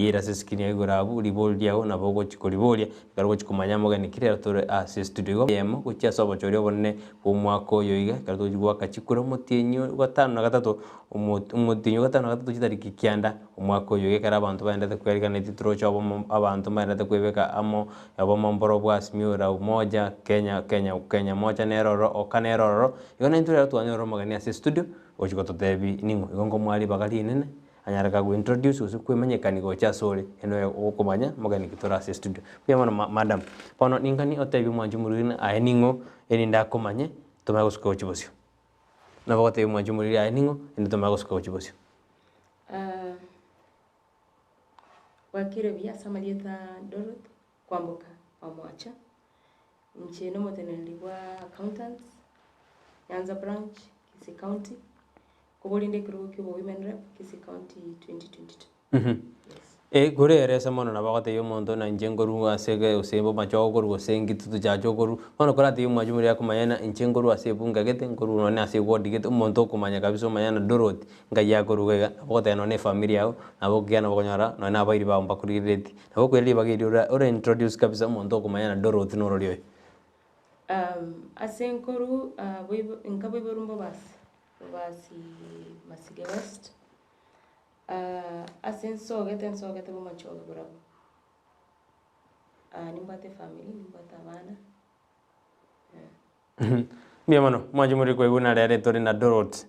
Riire ase escreen ya igoro abwo, ribori riago nabo ogochi koriboria, ekero ogochi komanya amageni ki rero tore ase estudio. Igo eyemo gochia ase obochori obonene bw'omwaka oyo iga, ekero togochi goaka chikura omotienyi o gatano na gatato, omo omotienyi o gatano na gatato chitariki kianda, omwaka oyo iga ekero abanto baendete kweriganetie toroche obomo abanto mbaendete kwebeka amo, obomo mboro bwa Azimio la Umoja, Kenya Kenya Kenya moja nere ororo, oka nere ororo, igo naintwe rero twanyora omogeni ase estudio, ogochi gototebi ning'o, igo nkomoa ribaga rinene. Anyare kagointroduce gose kwemanyekania gocha asore ere oyo ogokomanya mogeni ki tore ase estudio. Mbuya mono ma madam. Bono ningani otebie omwanchi omoriri ng'a aye ning'o erinde akomanye tomanye gosuka gochia bosio. Nabo ogotebia omwanchi omoriri aye ning'o erinde tomanye gosuka gochia bosio. Bwakire buya ase amarieta Dorothy Kwamboka Omwacha, inche nomoteneneri bwa accountants, Nyanza branch, Kisii county, Koborende ekerogo kia obo women rep Kisii county 2022. Yes. Eh, kore ere ase mono nabo agotebia omonto ng'a inche nkorwa ase ege gose bomache okorwa gose ngitutu chache okorwa, bono koratebie omwanchi omoria akomanya ng'a inche nkorwa ase ebunge gete, nkorwa nonye ase eward gete, omonto okomanya kabisa omanya ng'a Dorothy nkai akorwa iga iga, nabo ogoteba nonye na efamiri yago, nabo okogenda nabo okonyora nonye na abairi bago mbakorigereretie. Nabo okoira ribaga erio ora ora introduce kabisa omonto okomanya ng'a Dorothy norori oyo. Ase nkorwa boibo nkaboiborwa mbobasi. Bobasi Masige West, ase nsogete nsogete bomachoge borabwo. Nimbwate efamiri, nimbwate abana. Mbuya mono, mwanche more koigwa buna rero tore na Dorothy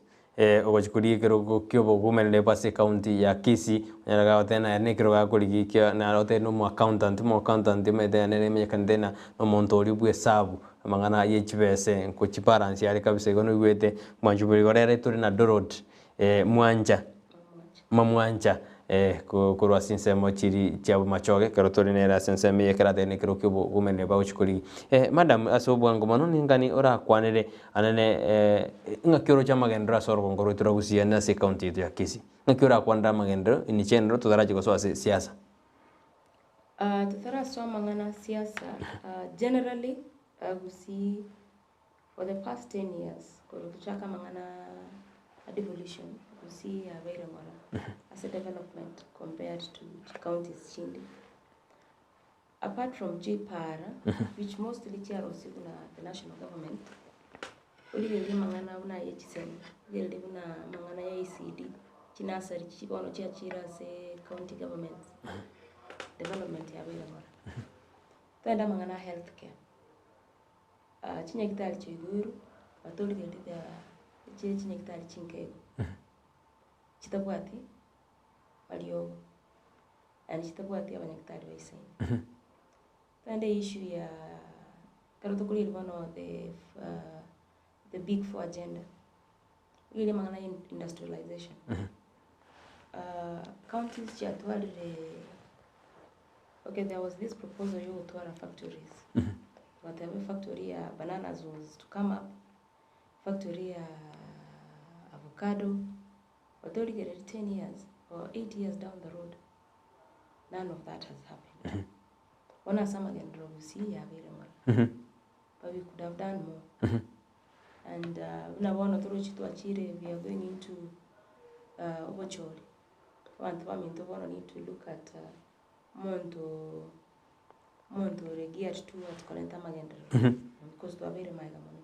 ogochia korigia ekerogo kia obogomenere bwa ase ecounty ya Kisii, onyare goteba naye nekerogo akorigia ekio naro otebe na omo accountant, omo accountant omanyete nere emenyekanete ng'a nomonto oria bwa esabu. Amang'ana ye chibese nkochibalance are kabisa igo noigwete mwancha obo igo rero tore na Dorothy mwancha mamwancha korwa ase ensemo chiri chia bomachoge ekero tore nere ase ensemo eye ekero atari na ekero kia obomenene bagochi korigia. Madam ase obwango mono ningani orakwanere anene ng'aki oroche amagenderero ase orogongo rwaito rwa Gusii yaani ase ecounty yaito ya Kisii? Ng'aki orakwanere amagenderero in general totarachi gosoa ase siasa? Totarasoa amang'ana a siasa, generally Gusii for the past ten years korwa tochake amang'ana a devolution, Gusii yabeire ng'ora ase development compared to chicounties chinde. Apart from chipara which mostly chiarosigwe na the national government, origererie amang'ana buna aye chisemi, origererie buna amang'ana ya ECD, chinursery chichi bono chiachire ase county governments, development yabeire ng'ora. Togende amang'ana a health care, chinyagitari chiaigorwe, but origererie the chire chinyagitari chinke igo, chitabwati mariogo. Naende chitabwati abanyagitari baisaine. Togende issue ya ekero tokorigereria bono the the big four agenda, rigereria amang'ana ya industrialization. Counties chiatwarire, okay there was this proposal ya ogotwara factories, bagateba efactory ya bananas was to come up, factory ya avocado. Otorigereria ten years or eight years down the road, none of that has happened. Bono ase amagenderero gusii yabeire ng'ora. But we could have done more. And buna bono torochi twachire we are going into obochori. Abanto baminto bono need to look at omonto omonto ore geared towards korenta amagenderero because twabeire magega mono.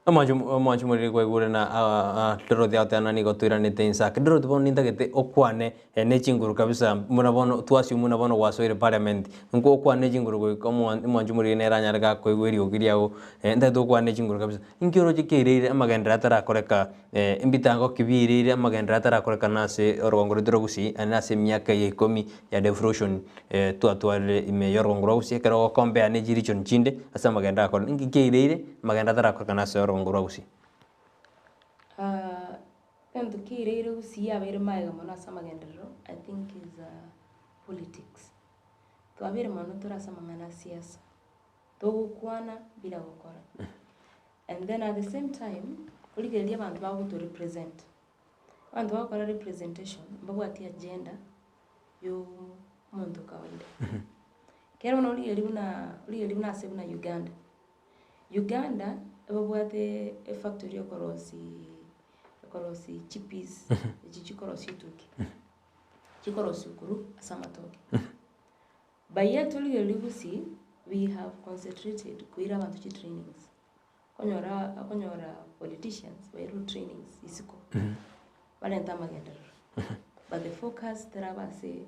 Omwancho omwancho moriri kwaigure na Dorothy agoteba ng'a nigo toiranete inse ake. Dorothy bono nintagete okwane ne chinguru kabisa buna bono to assume buna bono gwasoire parliament, nko okwane ne chinguru goika omwancho moriri nere anyare gakoigwa eriogi riago, ntagete okwane ne chinguru kabisa. Inki oroche kiairire amagenderero atarakoreka Ebitango ki biirire amagenderero atarakorekana ase orogongo rwaito rwa Gusii naende ase emiaka eye ikomi ya devolution twatwarire ime y'orogongo rwa Gusii ekero ogocompare ne chiregion chinde ase amagenderero akorire. Inki kiaireire amagenderero atarakorekana ase orogongo rwa Gusii? Egento kiaireire Gusii yabeire magega mono ase amagenderero I think is politics. Twabeire mono tore ase amang'ana a siasa, togokwana bila gokora. And then at the same time, origererie abanto bagoto represent. Abanto bagokora representation, mbabwati agenda yo omonto kawaida. Ekero bono origererie buna, origererie buna ase buna Uganda. Uganda, ebabwate efactory ekorosi ekorosi chipeas, echi chikorosia etuki. Chikorosiwa korwa ase amatoke. By yet torigereria gusii, we have concentrated koira abanto chitrainings. Okonyora okonyora politicians bairwe trainings isiko, barente amagenderero. But the focus teraba ase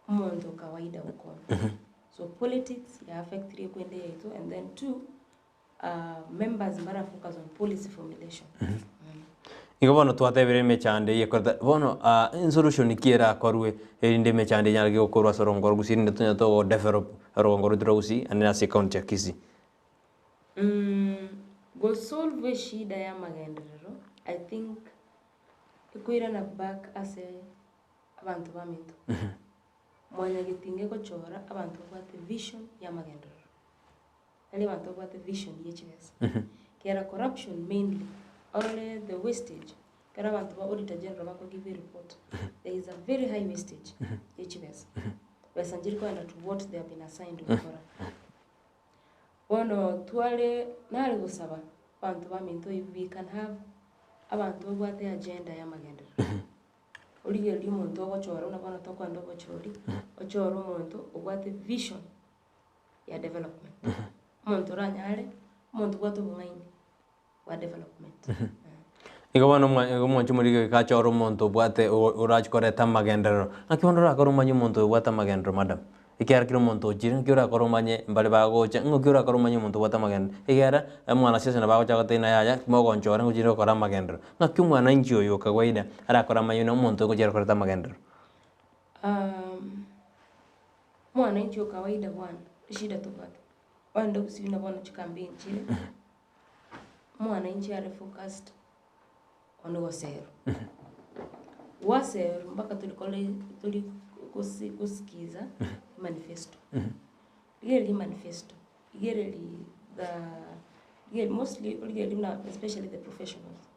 omonto kawaida gokonywa. So politics ya affectire ekwende yaito and then two, members mbara focus on policy formulation. Igo bono twatebire emechando eye ekoreta bono ensolution ki erakorwe erinde emechando enyare gokorwa ase orongo rwa Gusii erinde tonyare togo develop orongo rwaito rwa Gusii naende ase ecounty ya Kisii. Go solve eshida ya amagenderero I think ekoirana back ase abanto baminto. Mwanyagetinga egochora abanto babwate vision ya amagenderero. Tari abanto babwate vision ye chibesa. Kera corruption mainly, orore the wastage, ekero abanto ba auditor general bako give report, there is a very high wastage ye chibesa. Besa nchiri kogenda to what they have been assigned gokora. Bono tware, nare gosaba abanto baminto if we can have abanto babwate agenda ya amagenderero. Origererie omonto ogochora buna bono tokoenda obochori, ochore omonto obwate vision ya development. Omonto oranyare, omonto obwate obong'aini bwa development. Igo bono omwa igo omwanchi omorike goika achore omonto obwate o- orachi koreta amagenderero. Naki bono orakore omanye omonto oyo obwate amagenderero madam? Ekiagera kera omonto ochire, naki orakore omanye mbare bagocha, ng'oki orakore omanye omonto obwate amagenderero? Ekiagera, omwanasiasa nabo agocha agotebie naye yaya, mogonchore ngochire gokora amagenderero. Ng'aki omwananchi oyo o kawaida arakore amanye buna omonto oyo ngochia koreta amagenderero? Mwananchi o kawaida bwana, eshida tobwate, ogende gusii buna bono chicampaign chire, omwananchi are focused on goserwa. Gwaserwa mpaka torikore tori gosi gosikiza emanifesto. Rigereria emanifesto, rigereria the rigereria mostly origereria buna especially the professionals,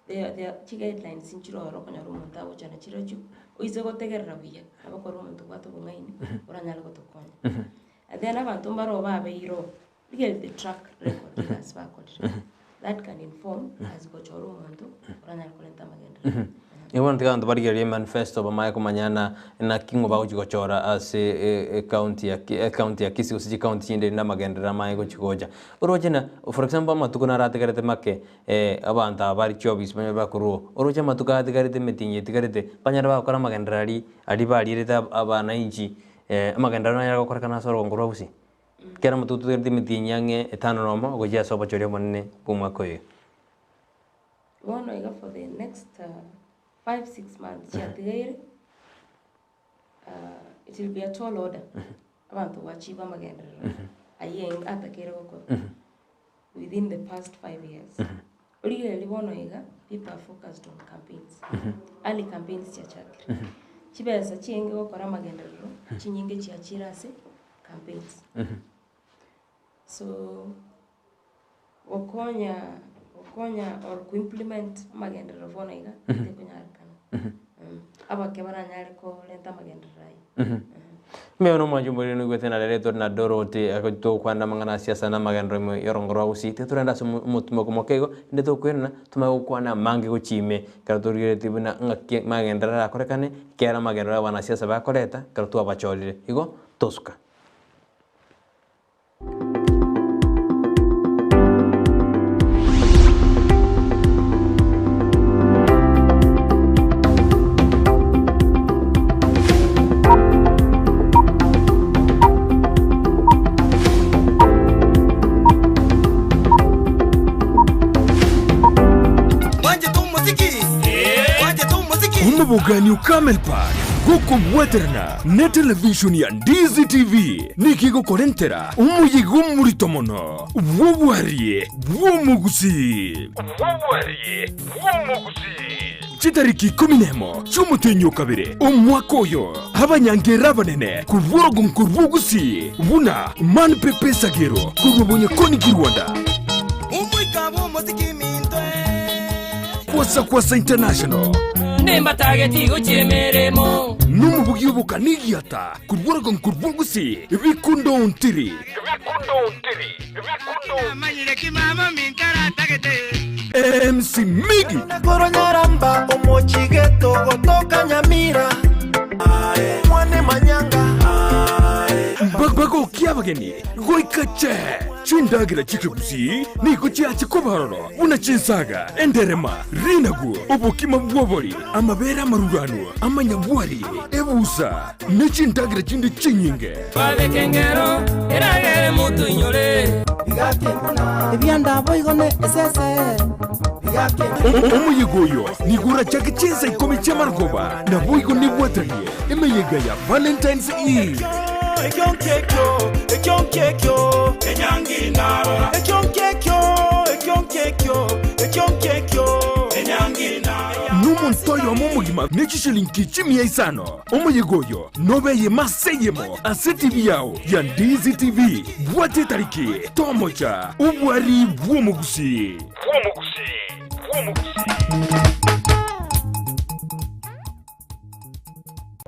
they are they are chiguidelines nchire ororo okonyora omonto agocha nachirochio, oise gotegerera buya, nabo okore omonto obwate obong'aini, oranyare gotokonya. And then abanto mbare oo babeire oo, rigereria the track record egasi bakorire, that can inform as gochora omonto oranyare korenta amagenderero. Igo bono tiga abanto barigererie emanifesto bamanye komanya na naki ng'o bagochi gochora ase ecounty ya Ki ecounty ya Kisii gose chicounty chinde erinde amagenderero amanye gochi gocha. Oroche na for example amatuko narategerete make abanto aba bare chiofisi banyare bakorwa oo, oroche amatuko atigarete emetienyi etigarete, banyare bagokora amagenderero aria aria barierete abananchi amagenderero nanyare gokorekana ase orogongo rwa Gusii? Ekero amatuko totigarete emetienyi ang'e etano nomo gochia ase obochori obonene bwa omwaka oyo. Bono iga for the next 5, 6 months chiatigaire, it will be a tall order abanto goachieve amagenderero ayio atakeire gokorwa within the past 5 years. Origereria bono iga, people are focused on campaigns, early campaigns chiachakire. Chibesa chienge gokora amagenderero, chinyinge chiachire ase campaigns. So, gokonya gokonya or koimplement amagenderero bono iga, tekonyarekana. Abake baranyare korenta amagenderero aywo. Mbuya mono omwanchi omoirani oigwete na rero tore na Dorothy togokwana amang'ana a siasa na amagenderero ime y'orongo rwa Gusii. Tiga torende ase omotumo omoke igo, rende tokwerana tomanye gokwana amange gochia ime ekero torigeretie buna ng'aki amagenderero arakorekane, ekero amagenderero abanasiasa bakoreta ekero twabachorire. Igo tosuka. Omobogani o Camel Park gokobwaterana ne television ya Ndizi TV nigo egokorentera omoyega omorito mono bw'obwarie bw'omogusii. Chitariki ikomi nemo chi'omotenyi o kabere omwaka oyo, abanyangera abanene korwa orogongo rw'Ogusii buna Man Pepe Sagero korwa Bonyakoni Kirwanda, Kwasa Kwasa International, nomobugi obokani egiata korwa orogongo rw'Ogusii Bikundo Ontiri. MC Miggy. Korwa Nyaramba omochigeto gotoka Nyamira mwane manyanga. Bagokia abageni goika che chindagera chi'ekegusii nigo chiache koba ororo buna chinsaga, enderema, rinagu, obokima bw'obori, amabere amaruranu, amanyabwari, ebusa, ne chindagera chinde chinyinge. Twabeka engero eragere motoinyore. Omoyega oyo nigo orachake chinsa ikomi chi'amarogoba, naboigo nebwatanie emeyega ya Valentine's Eve. Nomonto oyomo omogima ne chishilingi chimia isano. Omoyega oyo nobe eyemo ase eyemo ase TV yao ya Ndizi TV. Bwata etariki, tomocha, obwari bw'omogusii.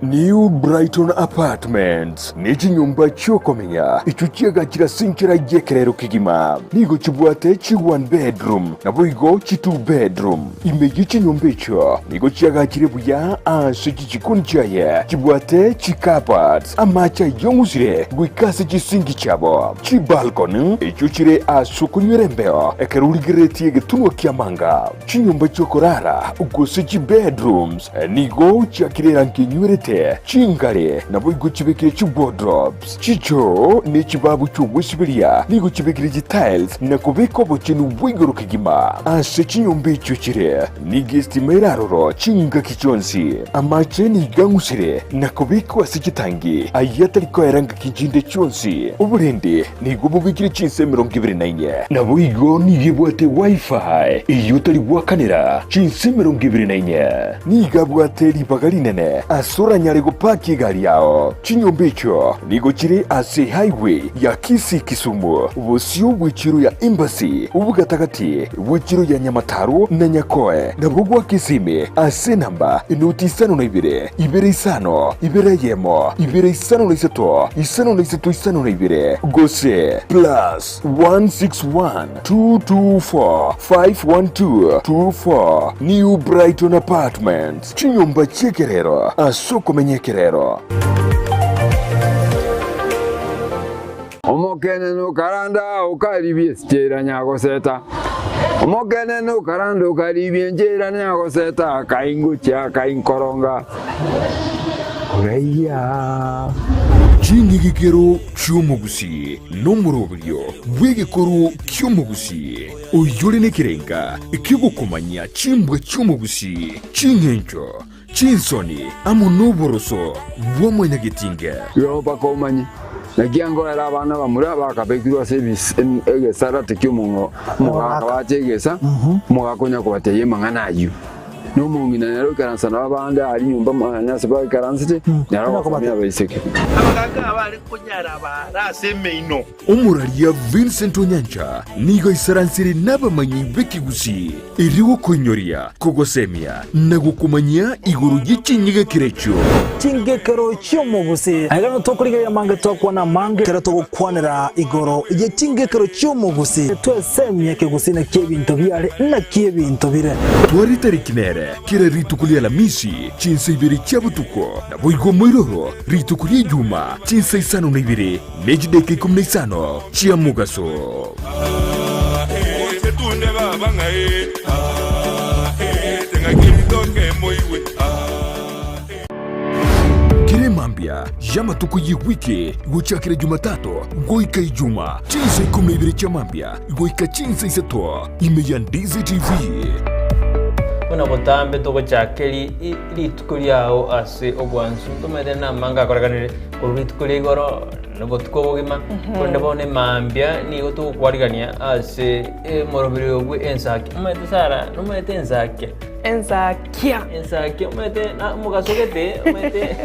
New Brighton Apartments nechinyomba chiokomenya echio chiagachire ase enchera y'ekerero kegima. Nigo chibwate chi one bedroom naboigo chi two bedroom. Ime ye chinyomba echio nigo chiagachire buya ase chichikoni chiaye chibwate chi-cupboards, amache ayong'usire goika ase chisinki chiabo, chibalcony echio chire ase okonywera embeo ekero origereretie egetunwa ki'amanga. Chinyomba chi'okorara, gose chibedrooms, nigo chiakire erangi enywerete, chingare naboigo chibekire chiwardrobes, chichoo ne chibabu chi'ogwesiberia nigo chibekire chitiles na kobeka obochenu bwa igoro kegima. Ase chinyomba echio chire nigo estima ere aroro chingaki chionsi. Amache nigo ang'usire na kobekwa ase chitangi, ayio atari koera ngaki chinde chionsi. Oborende Nigo bobekire chinsa 24. Naboigo nigo ebwate Wi-Fi eyio otari goakanera chinsa 24. Nigo abwate ribaga rinene ase oranyare gopaki egari yao. Chinyomba echio nigo chire ase highway ya Kisii-Kisumu, bosio bw'echiro ya Embassy, obogatagati bw'echiro ya Nyamataro na Nyakoe, nabwo gwa Kisimi ase enamba enoti 52, 2 5, 2 1, 2 5 3, 53 52, gose plus 161 224 512 24 New Brighton Apartments, chinyomba chi'ekerero ase okomenya ekerero. Omokenene okaranda okaribia esichera nyagoseta, Omokenene okaranda okaribia enchera nyagoseta, Akaingochia akainkoronga koraiya. Ching'igikero chi'omogusii nomoroberio bw'egekoro ki'omogusii, oyore nekerenga ki'ogokomanyia chimbwa chi'omogusii, ching'encho, chinsoni, amo noboroso bwa mwanyagetinge. Igo mpaka omanye, naki angoera abana bamura bakabekirwe ase egesarate ki'omogaka bache egesa, omogaka onya kobatebia amang'ana ayio. Na omong'ina nere oikaransa nabo abande aria nyomba mwane ase baikaransete, nere ogosomia abaiseke. Abagaaka abare konyara baare ase emeino. Omoraria Vincent Onyancha nigo aisaransire nabamanyi b'ekegusii erio gokoinyoria, kogosemia na gokomanyia igoro ye chinyegekero echio. Chingekero chi'omogusii. Aiga nigo tokorigereria amange twakwana amange ekero togokwanera igoro ye chingekero chi'omogusii. Twesemie ekegusii naki ebinto biare naki ebinto bire. Tware tariki nere kera rituko ri'Alamisi chinsa ibere chia botuko, naboigo moiroro rituko ri'Ejuma chinsa isano na ibere ne chidaeka ikomi na isano chia mogaso. Kera emambia y'amatuko y'ewiki gochakera Jumatatu goika Ijuma, chinsa 12 chia mambia goika chinsa isato, ime ya Ndizi TV. Buna botambe togochaka rituko riao ase obwansu, ntomanyete namange akorekanire korwa rituko ria igoro na obotuko obogima, korende bono emambia nigo togokwarigania ase omoroberi oyo bwe ensaki. Omanyete Sarah, nomanyete ensakia? Ensakia. Ensakia omanyete na omogaso gete omanyete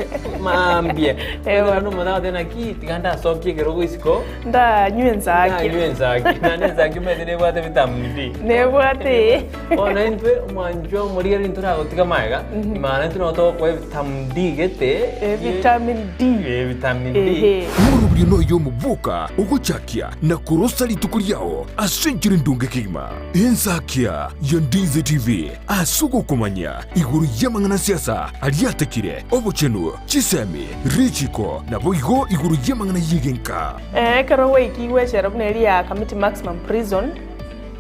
maambia. Ewa. Omanyete omonto agoteba naki tiga ndasokie ekerogo isiko. Ndanywe ensakia. Ndanywe ensakia. Naende ensakia omanyete nebwate vitamin D. Nebwate. Bono intwe omwanchwa omorigereria ntoragotiga magega, maana intwe nabo togokoa vitamin D gete. Vitamin D. Eh, vitamin D. Ehe. Omorobio noyo omoboka ogochakia na korosa rituko riao ase enchera endonge kegima. Ensakia ya Ndizi TV ase ogokomanya igoro y'amang'ana a siasa aria atekire, obochenu, chisemi, richiko, naboigo igoro y'amang'ana y'egenka. Ekero gwaikigwe echela buna eria ya Kamiti Maximum Prison,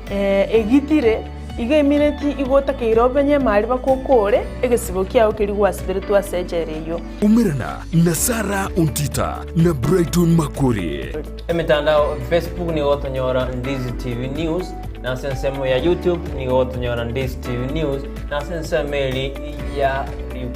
egitire, igo emineti igo otakeire omenye emari mpaka okore egesibo kiao keria gwasiberetwe ase echela eyio. Umerana na Sarah Ontita na Brighton Makori. Emetandao Facebook nigo gotonyora Ndizi TV News, na ase ensemo ya YouTube nigo gotonyora Ndizi TV News, na ase ensemo eri ya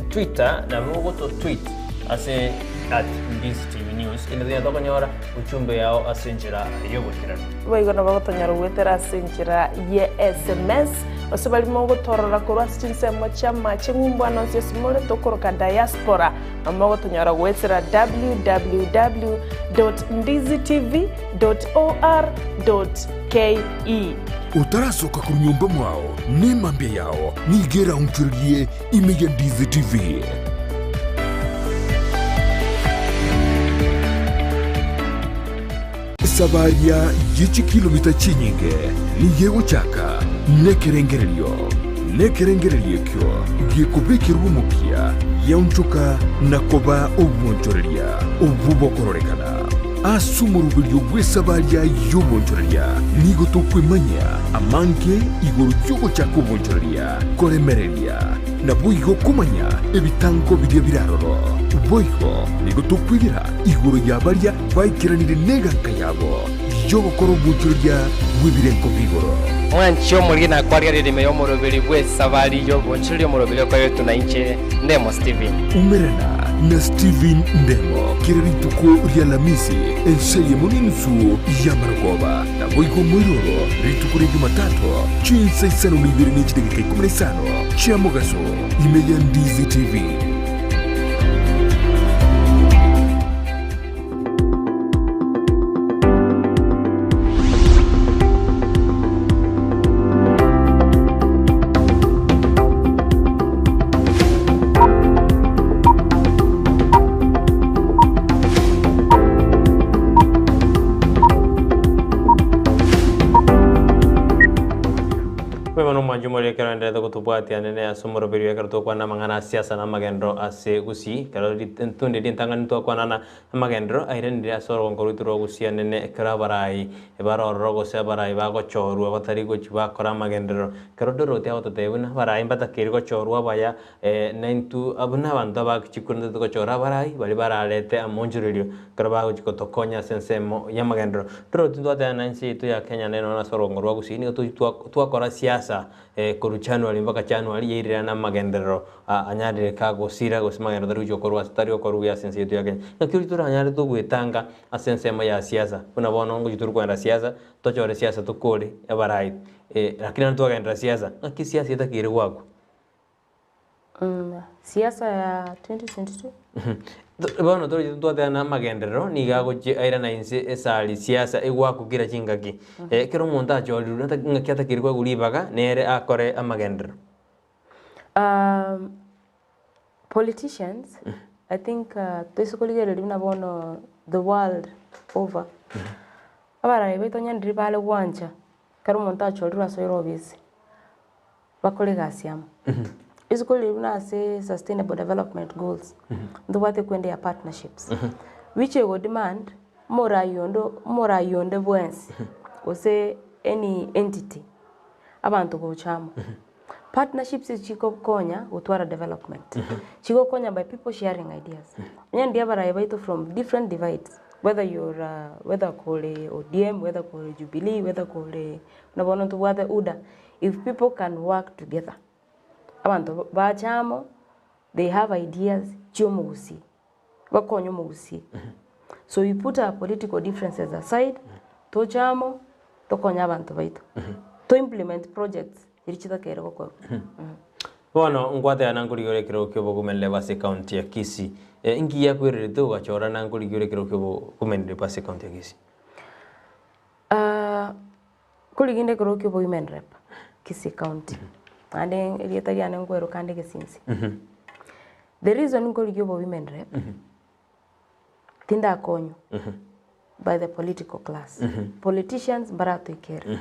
Twitter nabo ogoto tweet ase at Ndizi TV News. Kende tonya tokonyora ujumbe yao ase enchera y'oboikeranu. Boigo nabo gotonyora goetera ase enchera ye SMS, gose baria mogotorora korwa ase chinsemo chi'amache ng'umbu ande onsi ase more tokoroka diaspora, nabo mogotonyora goetera www dot ndizitv dot or dot ke. Otarasoka korwa nyomba mwao, nemambia yao nigo eraonchorerie ime ya Ndizi TV. Esabaria ye chikilomita chinyinge nigo egochaka nekerengererio, nekerengererio ekio gekobekerwa omokia giaonchoka na koba obwonchoreria obwo bokororekana. Ase omoroberio bw'esabaria y'obwonchoreria nigo tokwemanyia amange igoro y'ogochaka obwonchoreria, koremereria, naboigo komanya ebitango biria bire aroro. Boigo nigo tokwegera igoro ya baria Baikeranire neganka yabo y'ogokora obwochoreria bw'ebirengo bi'igoro. Mwanche omorige na kwarigereria ime y'omoroberi bw'esabari y'obonchoreria omoroberi okoretwe na inche Ndemo Steven. Umerana na Steven Ndemo kera rituko ri'Alamisi ense eyemo n'enusu y'amarogoba, naboigo omoiroro rituko ria Jumatatu chinsa isano na ibere ne chidageka ikomi na isano chia mogaso ime ya Ndizi TV. Kweba nomwancho more ekero aenderete gotobwatia nene ase omoroberio ekero tokwana amang'ana a siasa na amagenderero ase Gusii. Ekero ritundi rintang'ani twakwanana Amagenderero airanire ase orogongo rwaito rwa Gusii anene ekero abarai bare ororo gose abarai bagochorwa batari gochia bakora amagenderero. Ekero Dorothy agototebia buna abarai mbatakeire gochorwa abaya naintwe buna abanto abachikurete ntotari gochora abarai baria bararete amonchorerio ekero bagochia gotokonya ase ensemo y'amagenderero. Dorothy ntwateba na ense yaito ya Kenya nere nonya ase orogongo rwa Gusii nigo tochi twakora siasa Korwa January mpaka January yairire namagenderero anyarire kagosira gose magenderero tari gochia gokorwa ase tari gokorwa buya ase ense yaito ya Kenya. Naki oria toranyare togoetanga ase ensemo ya siasa buna bono ngochia tori kogenda siasa tochore siasa tokore abarai lakini naende twagenderera siasa ng'aki siasa etakeire goakwa. Siasa ya 2022. Bono toroche twateba na amagenderero nigo agochia airana inse esari siasa egwakwa kera chingaki. Ekero omonto achorirwe nata ng'aki atakeire koegwa ribaga nere akore amagenderero. Politicians, I think toise korigereria buna bono the world over, abarai baito onye ndiri bare gwancha ekero omonto achorirwe asoire obisi. Bakore egasi amo. Isiko riria buna ase sustainable development goals, ntobwate kwende ya partnerships, which ego demand omorai onde omorai onde bwensi gose any entity abanto gocha amo. Partnerships echi chigokonya gotwara development, chigokonya by people sharing ideas. Onye ndiria abarai baito from different divides, whether you're whether kore ODM, whether kore Jubilee, whether kore buna bono ntobwate UDA, If people can work together, abanto bache amo, they have ideas chi'omogusii, bakonye omogusii. So we put our political differences aside, toche amo, tokonye abanto baito. To implement projects chiria chitakeire gokorwa. Bono ngwatebana nkorigia ekerogo ki'obogomenere ase ecounty ya Kisii. Inki giakwererete ogachorana nkorigia ekerogo ki'obogomenere ase ecounty ya Kisii? Korigia inde ekerogo kia obowomen rep Kisii county, naende erieta riane nkweroka ande Gesinsi. The reason nkorigia obowomen rep, tindakonywa by the political class, politicians mbaratoikere.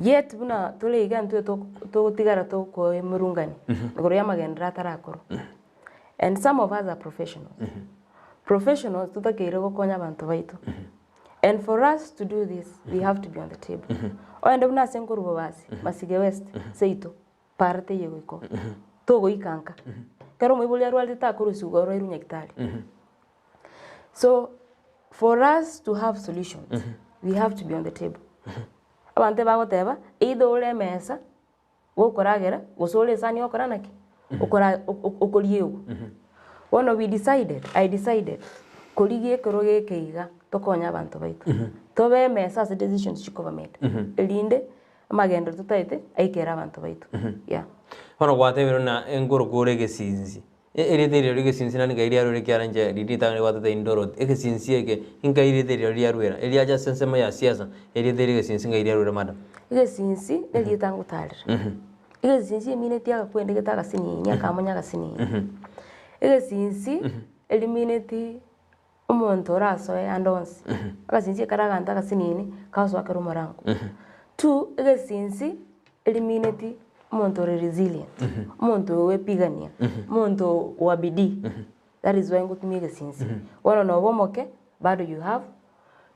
Yet buna tore iga intwe togotigara tokoemurungania igoro ya amagenderero atarakorwa. And some of us are professionals. Professionals totakeire gokonya abanto baito. And for us to do this, we have to be on the table. Oende buna ase nkorwa Bobasi, Masige West, seito, para teiyo goika oo. Togoika nka. Ekero omoibori arwarete takorusiwa igoro airwe nyagetari. So, for us to have solutions, we have to be on the table. Abanto ebagoteba, either ore emesa, gokoragera, gose ore esani ogokora naki? Okora okoriegwa. Bono we decided, I decided, korigia ekero geke iga, tokonye abanto baito. Tobe emesa ase decisions chikoba made, erinde amagenderero totaete aikere abanto baito, yeah. Bono gwatebire buna engoro ore egesinsi, Erieta erio ri'egesinsi naende nkai riarure ekiagera inche riria ritang'ani gwatete indorot. Egesinsi eke inkai erieta erio riaruera? Eriacha ase ensemo ya siasa, erieta eri egesinsi nkai riarure madam? Egesinsi nerieta ngotarera. Egesinsi emineti agakwendegete agasinini akamonya agasinini. Egesinsi erimineti omonto orasoe ande onsi, agasinsi ekero aganto agasinini, kagosoa kera omorango. Two, egesinsi erimineti omonto ore resilient, omonto ogoepigania, omonto wa bidii, that is why ngotumia egesinsi. Bono noba omoke, bado you have,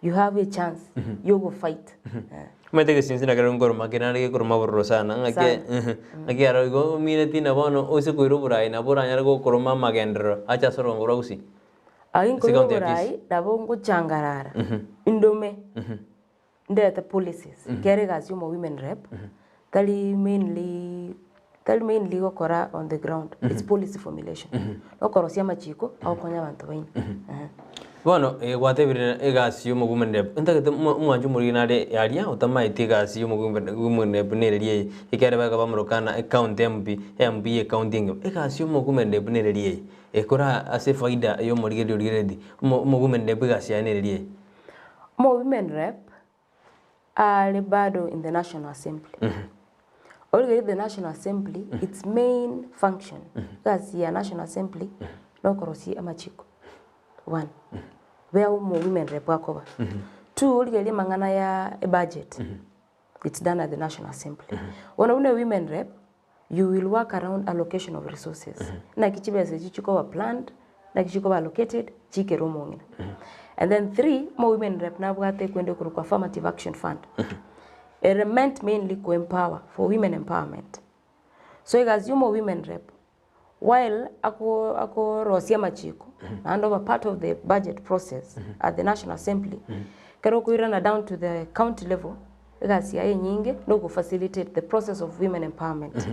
you have a chance ya ogofight eh. Omanyete egesinsi nakero nkoroma kere naende gekoroma bororo sana ng'aki Sana. ng'aki aro igo omineti na bono ose koira oborai nabo oranyare gokoroma amagenderero ache ase orongo rwa gusii. Aye nkoira oborai nabo ngochangarara indome ndete policies kere egasi ya omo women rep tari mainly tari mainly gokora on the ground it's policy formulation nokorosia amachiko agokonya abanto baino eh. Bono gwatebire egasi ya omo women rep ntagete omwancho omoriri nare aria otamaeti egasi ya omo women rep nereri eye ekiagera baga bamoroka na ecounty MP, MP ya ecounty engima egasi ya omo women rep nereri eye. Ekora ase efaida y'omorigereria origereretie, omo omo-women rep egasi yaye nereri eye. Omo-women rep are bado in the National Assembly. Origererie the National Assembly, its main function, egasi ya National Assembly, nokorosia amachiko, one, bea omo-women rep akoba. Two, origererie amang'ana ya ebudget, it's done at the National Assembly. Bono buna women rep, you will work around allocation of resources naki chibesa echi chikoba planned, naki chikoba allocated chikere omong'ina. And then three, omo women rep nabwate ekwende ekorokwa affirmative action fund, ere meant mainly ko empower for women empowerment. So egasi ya omo women rep while ako akorosia amachiko naende oba part of the budget process at the national assembly, ekero okoirana down to the county level, Egasi yaye enyinge nogo facilitate the process of women empowerment.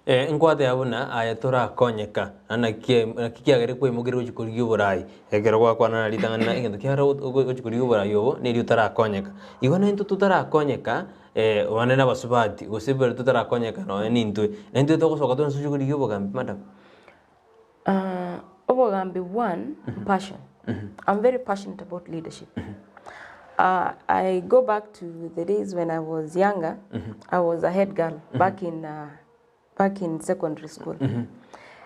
Nkwateba buna aye torakonyeka, na naki naki kiagere kwaimokerire gochia korigia oborai, ekero gwakwana na ritang'ani na egento kiagera ogochia korigia oborai obo nerio otarakonyeka. Igo naintwe totarakonyeka abande na abasubati gose baria totarakonyeka nonye nintwe, naintwe togosoka twensi tochie korigia obogambi madam? Obogambi one, passion. I'm very passionate about leadership. I go back to the days when I was younger, I was a head girl back in back in secondary school.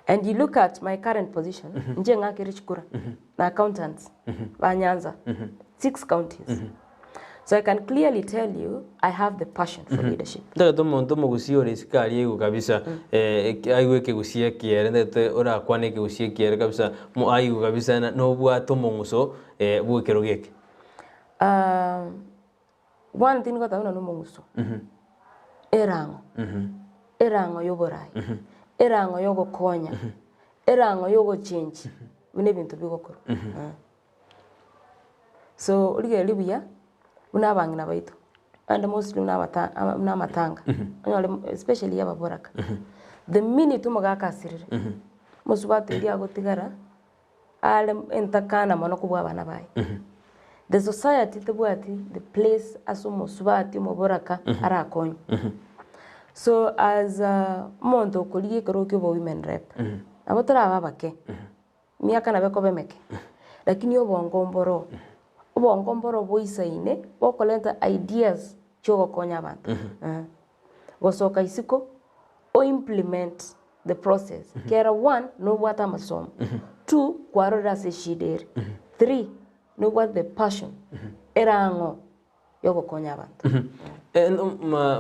And you look at my current position, inche ng'akere chikura na accountants ba Nyanza, six counties. So I can clearly tell you I have the passion for leadership. Ntagete omonto omogusii ore isiko aria aigwe kabisa aigwe ekegusii ekiere ntagete orakwane ekegusii ekiere kabisa mo aigwe kabisa na nobwate omong'uso bwa ekerogo eke. One thing ngoteba buna nomong'uso, erang'o, erang'o ya oborai, erang'o ya ogokonya, erang'o ya ogochengi buna ebinto bigokorwa. So origereria buya, buna abang'ina baito, naende mostly buna abata buna amatanga, onyore especially ababoraka, the minute omogaka asirire, mosubati oria agotigara, are entakana mono kobua abana baye. The society tebwati the place ase omosubati omoboraka arakonywe. So as omonto okorigia ekerogo kia obo women rep, nabo torabe abake, emiaka nabo ekoba emeke, lakini obongo mboro, obongo mboro boisaine bokorenta ideas chiogokonya abanto. Gosoka isiko, o implement the process, kera one, nobwate amasomo, two, kwarorire ase eshida ere, three, nobwate the passion ere ang'o yogokonya abanto.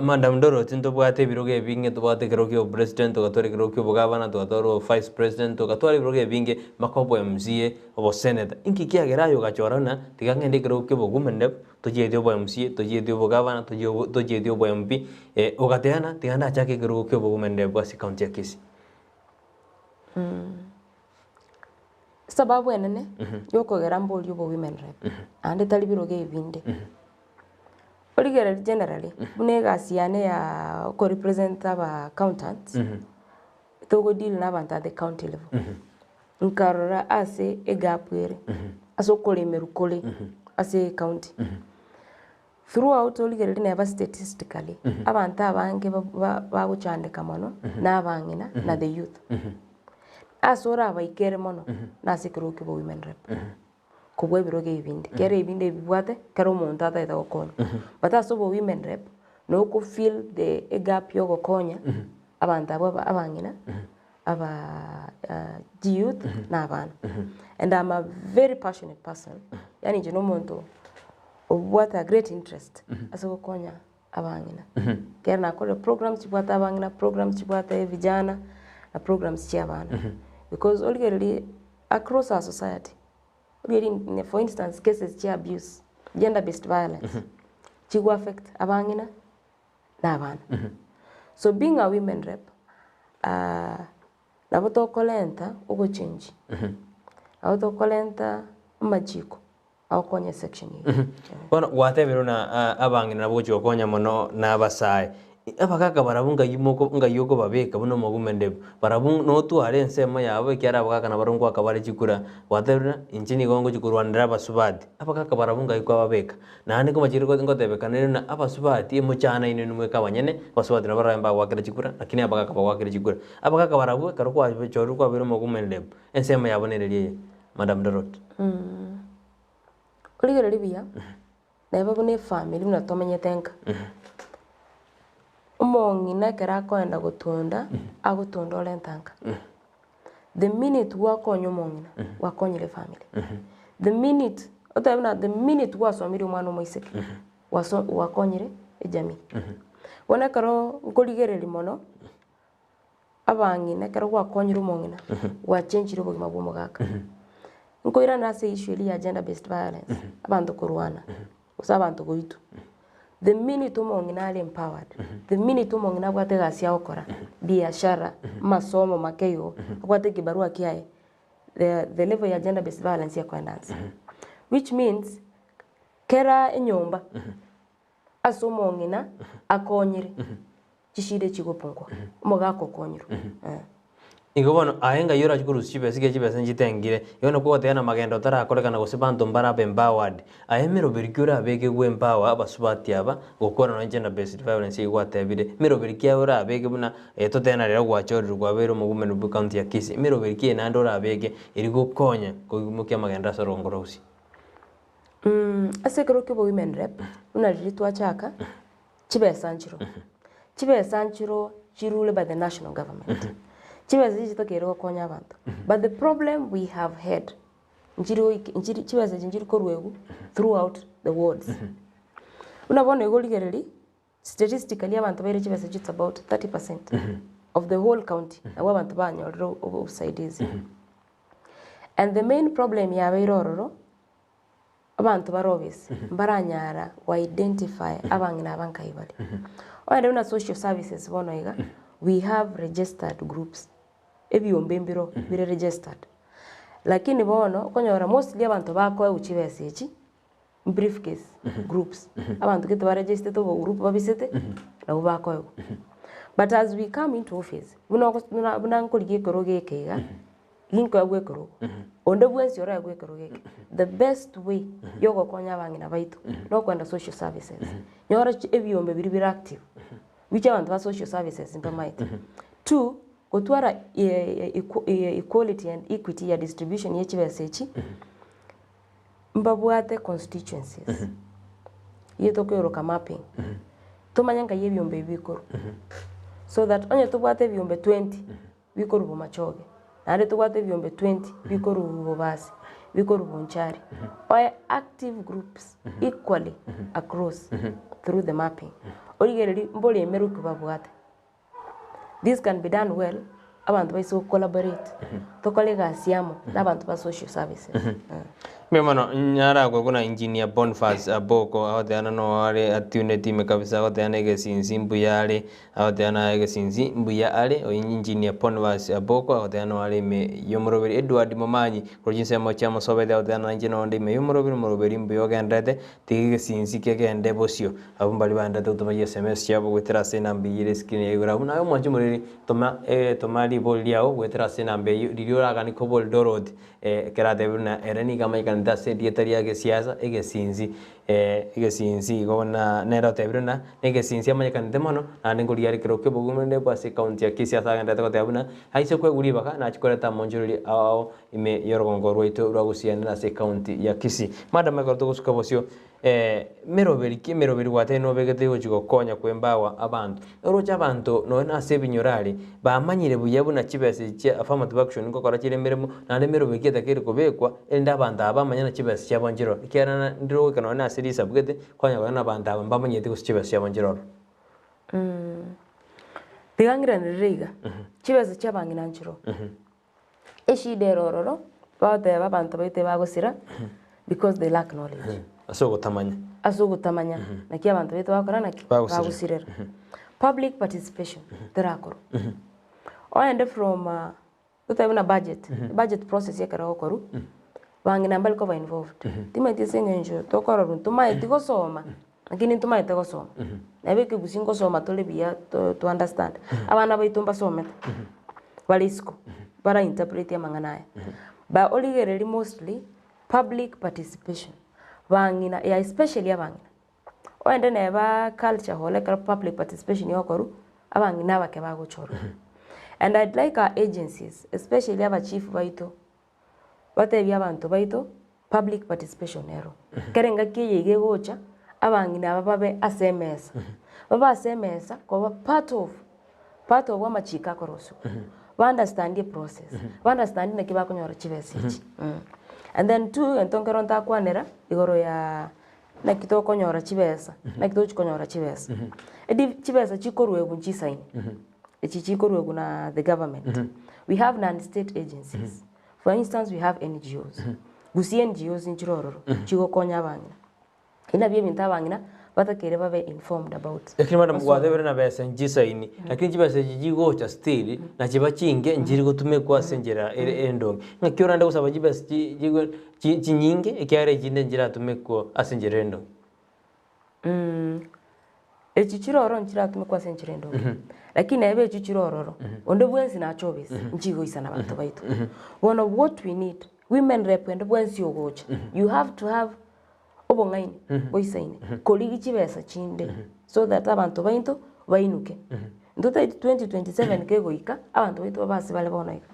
Madam Dorothy ntobwate ebirogo ebinge, ntobwate ekerogo kia obopresident, togatwara ekerogo kia obogavana, togatwara obo vice president, togatwara ebirogo ebinge mpaka obo MCA, obo senator. Inki kiagera aye ogachora buna tiga ng'ende ekerogo kia obo women rep, tochieti obo MCA, tochieti obogavana, tochieti obo MP, ogateba tiga ndachake ekerogo kia obo women rep ase ecounty ya Kisii. Esababu enene yokogera mborie obo women rep, naende tari birogo ebinde, origereria generally buna egasi yane ya oko represent aba accountants, togo deal na abanto at the county level, nkarora ase egap ere, ase okoremerwa kore ase ecounty. Throughout origereria neba statistically, abanto abange bagochandeka mono na abang'ina na the youth. Ase orabaikere mono nase ekerogo kia obo women rep, kobua ebirogo ebi binde. Kera ebinde ebibwate kera omonto atagete gokonya. But ase obo women rep, noko fill the egap ya ogokonya abanto abwo abang'ina, aba chiyouth na abana. And I'm a very passionate person, yaani inche na omonto obwate a great interest ase gokonya abang'ina. Ekero nakorire programs chibwate abang'ina, programs chibwate vijana, na programs chia abana. Because origererie across our society, origererie for instance cases chia abuse, gender based violence, chigo affect abang'ina na abana. So being a women rep, nabo tokorenta ogochengi, nabo tokorenta amachiko agokonya esection eye. Bono gwatebire buna abang'ina nabo ogochia gokonya mono na abasae, abagaka barabwo ngai moko ngai okobabeka buna omogumende, barabwo notware ensemo yabo ekiagera abagaka nabarabwo ngoaka bare chikura, gwatebire buna inche nigo ngochia korwanera abasubati, abagaka barabwo ngai kwababeka. Naende nkomachire ngotebekana ere buna abasubati emochana inwe nimweka abanyene, abasubati nabo barabe mbagoakera chikura, lakini abagaka bagoakere chikura. Abagaka barabwo ekero kwachorire kwabeire omogumende, ensemo yabo nereria eye. Madam Dorothy. Origererie buya, neba buna efamiri buna tomenyete nka, omong'ina ekero akoenda gotunda, agotunda orenta nka. The minute gwakonya omong'ina, gwakonyire efamiri. The minute, otebe buna the minute gwasomirie omwana omoiseke, gwaso gwakonyire ejamii. Bono ekero nkorigereria mono, abang'ina ekero gwakonyire omong'ina, gwachenchire obogima bwa omogaka. Nkoirana ase issue eria ya gender based violence, abanto korwana, gose abanto goitwa. The minute omong'ina are empowered, the minute omong'ina abwate egasi agokora, biashara, amasomo make igo, abwate ekibarua kiaye, the the level ya gender based violence ekoenda nse. Which means, kera enyomba, ase omong'ina akonyire, chishida chigopungua, omogaka okonyirwe eh. Igo bono aye ngai orachie korusia chibesa ekiagera chibesa nchitengire, igo nakwo ogoteba namagendo tarakorekana gose banto mbarabe empowered. Aye emeroberi ki orabeke go empower abasubati aba gokwana nonye gender based violence eywo gwatebire, emeroberi ki aye orabeke buna totebe rero gwachorirwe kwabeire omogumenu bwe county ya Kisii, emeroberi ki eye naende orabeke eri gokonya koimokia amagendo ase orongo rwa Gusii? Ase ekero kia obo women rep, buna riria twachaka, chibesa nchiroo, chibesa nchiroo chirure by the national government, chibesa echi chitakeire gokonya abanto, but the problem we have had, nchiri goika nchiri chibesa echi nchiri koruegwa throughout the wards. Buna bono igo origereria, statistically abanto baire chibesa echi it's about 30 percent of the whole county, nabwo abanto banyorire obosaidizi. And the main problem yabeire ororo, abanto bare obese mbaranyara go identify abang'ina aba nkai bare. Ogende buna social services bono iga, we have registered groups, ebiombe mbiro bire registered. Lakini bono okonyora mostly abanto bakoegwa chibesa echi, briefcase groups, abanto gete baregistete obogroup babisete, nabwo bakoegwa. But as we come into office, buna ogos buna buna nkorigia ekerogo eke iga, Ginkoegwa ekerogo, onde bwensi oraegwe ekerogo eke, the best way yogokonya abang'ina baito nokoenda social services. Nyora chi ebiombe biria bire active. Which abanto ba social services mbamaete. Two, gotwara equality and equity ya distribution ye chibesa echi, mbabwate constituencies. Eyio tokoeroka mapping. Tomanye nkai ebiombe ebi bikorwa. So that onye tobwate ebiombe 20 bikorwa Bomachoge, naende tobwate ebiombe 20 bikorwa Bobasi, bikorwa Bonchari, oe active groups equally across through the mapping. Origereria mboremerwe ki babwate. This can be done well abanto baise go collaborate, tokore egasi amo na abanto ba social services. Mbuya mono nyarakwe buna engineer Boniface Aboko agoteana no are atuneti ime kabisa agoteana egesinsi mbuya are agoteana egesinsi mbuya are oyo engineer Boniface Aboko agoteana no are ime yomoroberi Edward Momanyi korwa chinsemo chia Mosobeti agoteana nainche nonde ime yomoroberi omoroberi mbuya ogendererete tiga egesinsi kegende bosio Abwo mbaria baenderete gotoma chiSMS chiabo goetera ase enamba eyio ere escreen ya igoro abwo. Naye omwanchi omoriri, toma toma ribori riao goetera ase enamba eyio riria oraganie kobori Dorothy ekero atebire buna ere nigo amanyekanete ase erieta ria gesiasa egesinsi egesinsi igo buna nere otebire buna negesinsi amanyekanete mono naende nkorigia are ekerogo kia obogima bwa ase ecounty ya Kisii ase agenderete goteba buna aise koegwa ribaga nachie koreta amonchorori ao ao ime y'orogongo rwaito rwa Gusii naende ase ecounty ya Kisii. Madam ekero togosuka bosio. Emeroberi ki emeroberi gwatebire nobegete gochia gokonya kwembawa abanto? Oroche abanto nonya na ase ebinyoro are, bamanyire buya buna chibesa echi chia affirmative action ngokora chire emeremo, naende emeroberi ki etakeire kobekwa, erinde abanto aba bamanye na chibesa chiabo nchire ororo. Ekiagera na ndire goika nonya na ase risabu gete, kwanya korora na abanto aba mbamanyeti gose chibesa chiabo nchire ororo. Tiga ng'iranere iga, chibesa chia abang'ina nchire ororo. Eshida ere ororo, bagoteba abanto baito ebagosira because they lack knowledge. Ase ogotamanya. Ase ogotamanya naki abanto baito bagokora naki? Bagosirera. Bagosirera. Public participation terakorwa. Oende from totebe buna budget, budget process ekero egokorwa, bang'ina mbari koba involved. Timanyeti ase eng'encho tokororwa ntomaeti gosoma, lakini ntomaete gosoma. Nabo ekegusii ngosoma tore buya to to understand. Abana baito mbasomete, bare isiko, bara interpret amang'ana aya. Ba origereria mostly, public participation, bang'ina ya especially abang'ina. Oende neba culture hall ekero public participation egokorwa, abang'ina abake bagochorwa. And I'd like our agencies, especially abachief baito, Batebie abanto baito public participation ero. Kera engaki eye iga egocha, abang'ina aba babe ase emesa. Babe ase emesa koba part of, part of amachiko akorosiwa. Ba understand eprocess, ba understand naki bakonyora chibesa echi. And then two, egento nkero ntakwanera, igoro ya naki tokonyora chibesa, naki togochi konyora chibesa. Edi chibesa chikoruegwa nchisaini. Echi chikoruegwa na the government. We have non state agencies. For instance we have NGOs. Gusii NGOs nchire ororo chigokonya abang'ina. Ebi nabio ebinto abang'ina batakeire babe informed about. Lakini madam gwatebire na besa nchisaini, lakini chibesa echi chigocha still na chiba chinke nchiri gotumekwa ase enchera ere endonge. Ng'aki orande gosaba chibesa chi chigo chi chinyinge ekiagera echinde nchiratumekwa ase enchera endonge. Echi chire ororo nchiratumekwe ase enchera ende oka, lakini nebe echio chire ororo, onde bwensi nache obese, nchigoisana abanto baito. Bono what we need, women rep ende bwensi ogocha, you have to have obong'aini boisaine, korigia chibesa chinde so that abanto baito bainuke. Ntotaeti 2027 kegoika, abanto baito babe ase bare bono iga.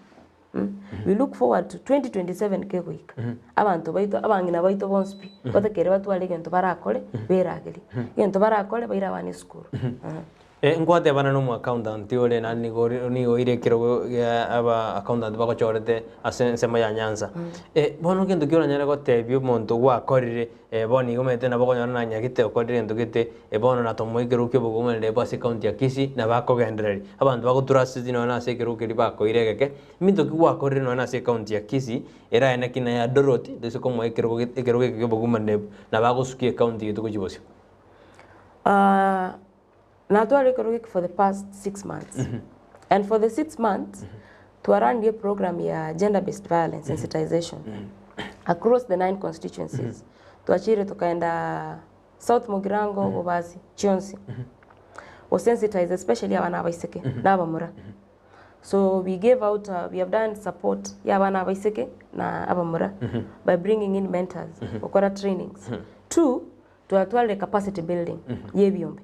We look forward to 2027 kegoika, abanto baito, abang'ina baito bonsi pi, batakeire batware egento barakore, beragerie. Egento barakore, baire abana esukuru. Nkwatebana na omoaccountant ore naende nigo ore nigo oire ekerogo gia aba accountant bagochorete ase ensemo ya Nyanza. Bono gento ki oranyare gotebia omonto gwakorire bono igo omanyete nabo okonyora na nyagete okorire egento gete bono natomoa ekerogo kia obogong'anereria bwa ase ecounty ya Kisii nabo akogendereria. Abanto bagotura ase nonya na ase ekerogo keria bakoira egeke, Ebinto ki gwakorire nonya nase ecounty ya Kisii, eraye naki naye Adoroti toise komoa ekerogo ge ekerogo eke kia obogumanirebu, nabo agosukia ecounty yaito gochia bosio. Natwarire ekerogo eke for the past 6 months and for the 6 months twaranirie eprogram ya gender based violence sensitization across the nine constituencies. Twachire tokaenda South Mugirango, Bobasi, chionsi, gosensitize especially abana abaiseke na abamura. So we gave out, we have done support ya abana abaiseke na abamura by bringing in mentors, gokora trainings. Two, twatwarire capacity building ya ebiombe.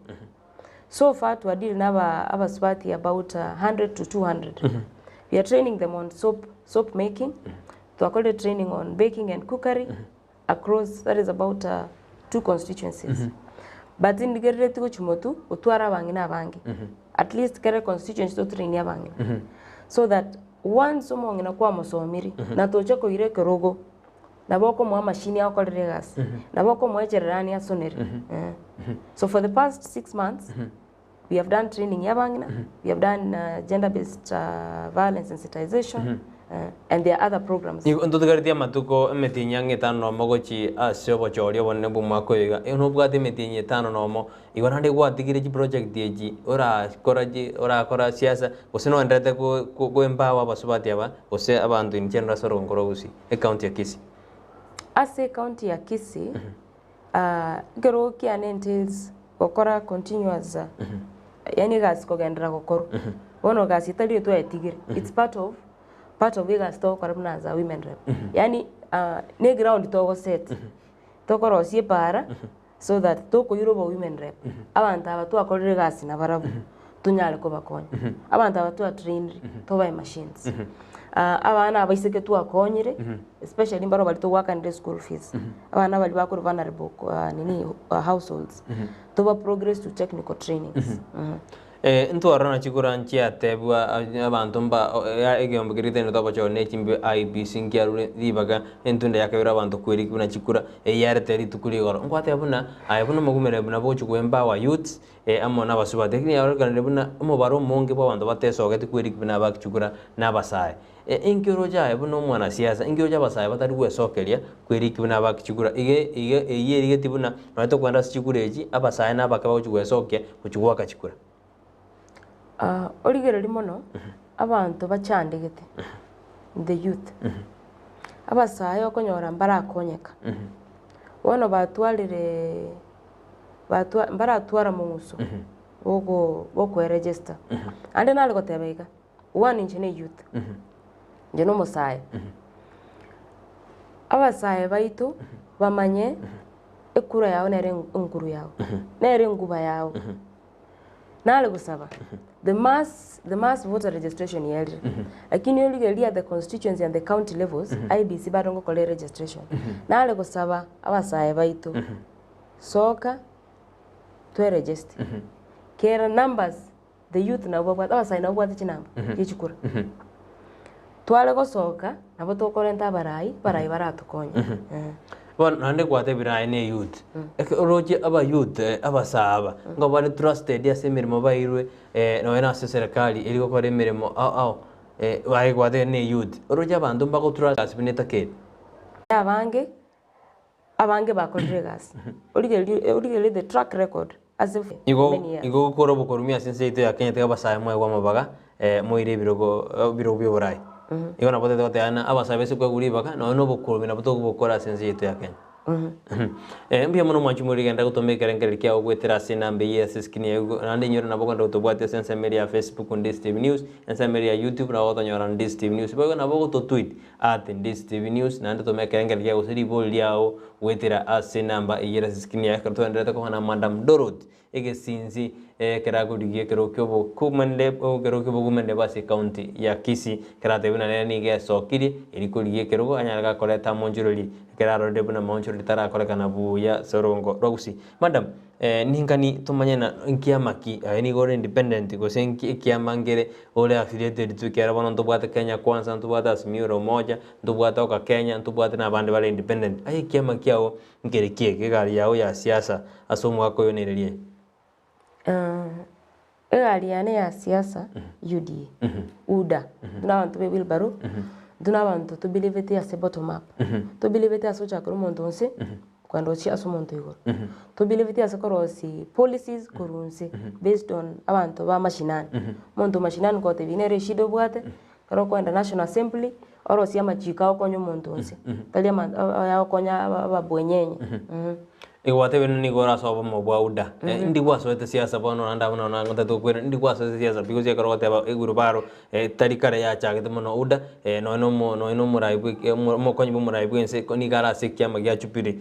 So far twadeal na aba abasubati about 100 to 200. We are training them on soap, soap making, twakorire training on baking and cookery across that is about two constituencies. But ndigerereti gochia motwe gotwara abang'ina abange. At least kere constituency totrainie abang'ina. So that once omong'ina kwamosomiri na tocha koira ekerogo Nabo okomoa amashini agokorere egasi, nabo okomoa echererani asonere. Eh. So for the past 6 months, we have done training ya abang'ina, we have done gender based violence sensitization, and there are other programs. Nigo ntotigaretie amatuko emetienyi ang'e etano nomo gochia ase obochori obonene bw'omwaka oyo iga. Ekero nobwate emetienyi etano nomo, igo naende gwatigire chiproject echi orakora chi orakora siasa, gose noenderete ko ko koempower abasubati aba, gose abanto in general ase orogongo rwa Gusii. Ecounty ya Kisii. Ase ecounty ya Kisii, ekerogo kiane entails gokora continuous, yaani egasi kogenderera gokorwa. Bono egasi etari twayetigire, it's part of part of egasi togokora buna as a women rep. Yaani ne eground togoset, tokorosia epaara so that tokoira obo women rep, abanto aba twakorire egasi nabarabwo, tonyare kobakonya. Abanto aba twatrainire, tobae machines. Abana abaiseke twakonyire, especially mbaro baria togoakanera eschool fees, abana baria bakorwa vulnerable nini households, toba progress to technical trainings. Ntwarora na chikura nchiatebwa abanto mba egeombe keria getainete obochori ne chimbe IEBC nkiarure ribaga entunda yakabera abanto kweriki buna chikura eyarete rituko rigoro. Nkwateba buna aye buna omogumere buna bogochia ko empower youths amo na abasubati lakini yarorekanire buna omobaro omonge bwa abanto batesogeti kweriki buna abaki chikura na abasae. Inki oroche aye buna omwanasiasa, inki oroche abasae batari gwesokeria kweriki buna abaki chikura? Iga iga eyio erigeti buna nonye tokoenda ase chikura echi, abasae na abake bagochi gwesokia gochi goaka chikura. Origereria mono, abanto bachandegete, the youth, abasae okonyora mbarakonyeka, bono batwarire batwa mbaratwara mong'uso bogo bokoeregister. Naende nare goteba iga. One inche ne youth, inche na omosae. Abasae baito bamanye ekura yao nere enkuru yao, nere enguba yao. Nare gosaba, the mass the mass voter registration yerire, lakini origereria at the constituency and the county levels, IEBC bado ngokora eregistration. Nare gosaba abasae baito, soka tweregister, kera numbers The youth nabwo babwate, abasae nabwo babwate chinamba chie chikura. Tware gosoka, nabo tokorenta abarai, abarai baratokonye. Eh. Bono naende gwatebire aye ne youth, eke oroche aba youth abasae aba, nigo bare trusted ase emeremo bairwe nonya na ase eserekari eri gokora emeremo ao ao, aye gwatebire ne youth, oroche abanto mbagotrust ase buna etakeire. Abange, abange bakorire egasi. Origererie origererie the track record ase Igo many years. igo gokora obokorumia ase ense yaito ya Kenya tiga abasae moegwe amabaga moire ebirogo ebirogo bia oborai. Igo nabo totagete goteba ng'a abasae baise koegwa ribaga nonya na obokorumia nabo tokobokora ase ense yaito ya Kenya. Mbuya mono mwanchi morigenda gotoma ekerengererio kiago goetera ase enamba eyio ase escreen yago naende inyore nabo okogenda gotobwatia ase ensemo eria ya Facebook Ndisi TV News, ensemo eria ya YouTube nabo ogotonyora Ndisi TV News. Boigo nabo ogototweet at Ndisi TV News naende toma ekerengererio kiago gose ribori riao goetera ase enamba eyio ere ase escreen yaye ekero togendererete koba na Madam Dorothy egesinsi ekeragorigia ekero ki'obokumende ekero ki'obokumende bwa ase ecounty ya Kisii keratebe buna nere nigo esokirie eri korigia ekerogo anyare gakoreta amonchorori ekero arorire buna amaonchorori tarakorekana buya ase orongo rwa Gusii. Madam Ninkani tomanye na nkiama ki aye nigo ore independent gose nki ekiama nkere ore affiliated to ekiagera bono ntobwate Kenya Kwanza, ntobwate Azimio la Umoja, ntobwate Oka Kenya, ntobwate na abande bare independent. Aye ekiama kiago nkere ki eke egari yago ya siasa ase omwaka oyo nere riaye? Egari yane ya siasa UDA, UDA, intwe na abanto be wheelbarrow, intwe na abanto tobiliveti ase bottom up, tobiliveti ase gochakera omonto onsi kogenda gochia ase omonto igoro, tobiliveti ase korosia policies korwa inse based on abanto ba mashinani. Omonto o mashinani kotebia nere eshida obwate, ekero okoenda national assembly, orosie amachiko agokonya omonto onsi, tari ama ayagokonya ababwenyenye. Igo gwatebire nigo ore ase obomo bwa UDA. Ndi gwasoete siasa bono naende abwo nabo nagotete gokwera, ndi gwasoete siasa because ekero ogoteba egurubaro tari kare yachagete mono UDA, nonya na omo nonya na omorai bwe omokonyi bwa omorai bwa ense nigo are ase ekiama gia Jubilee,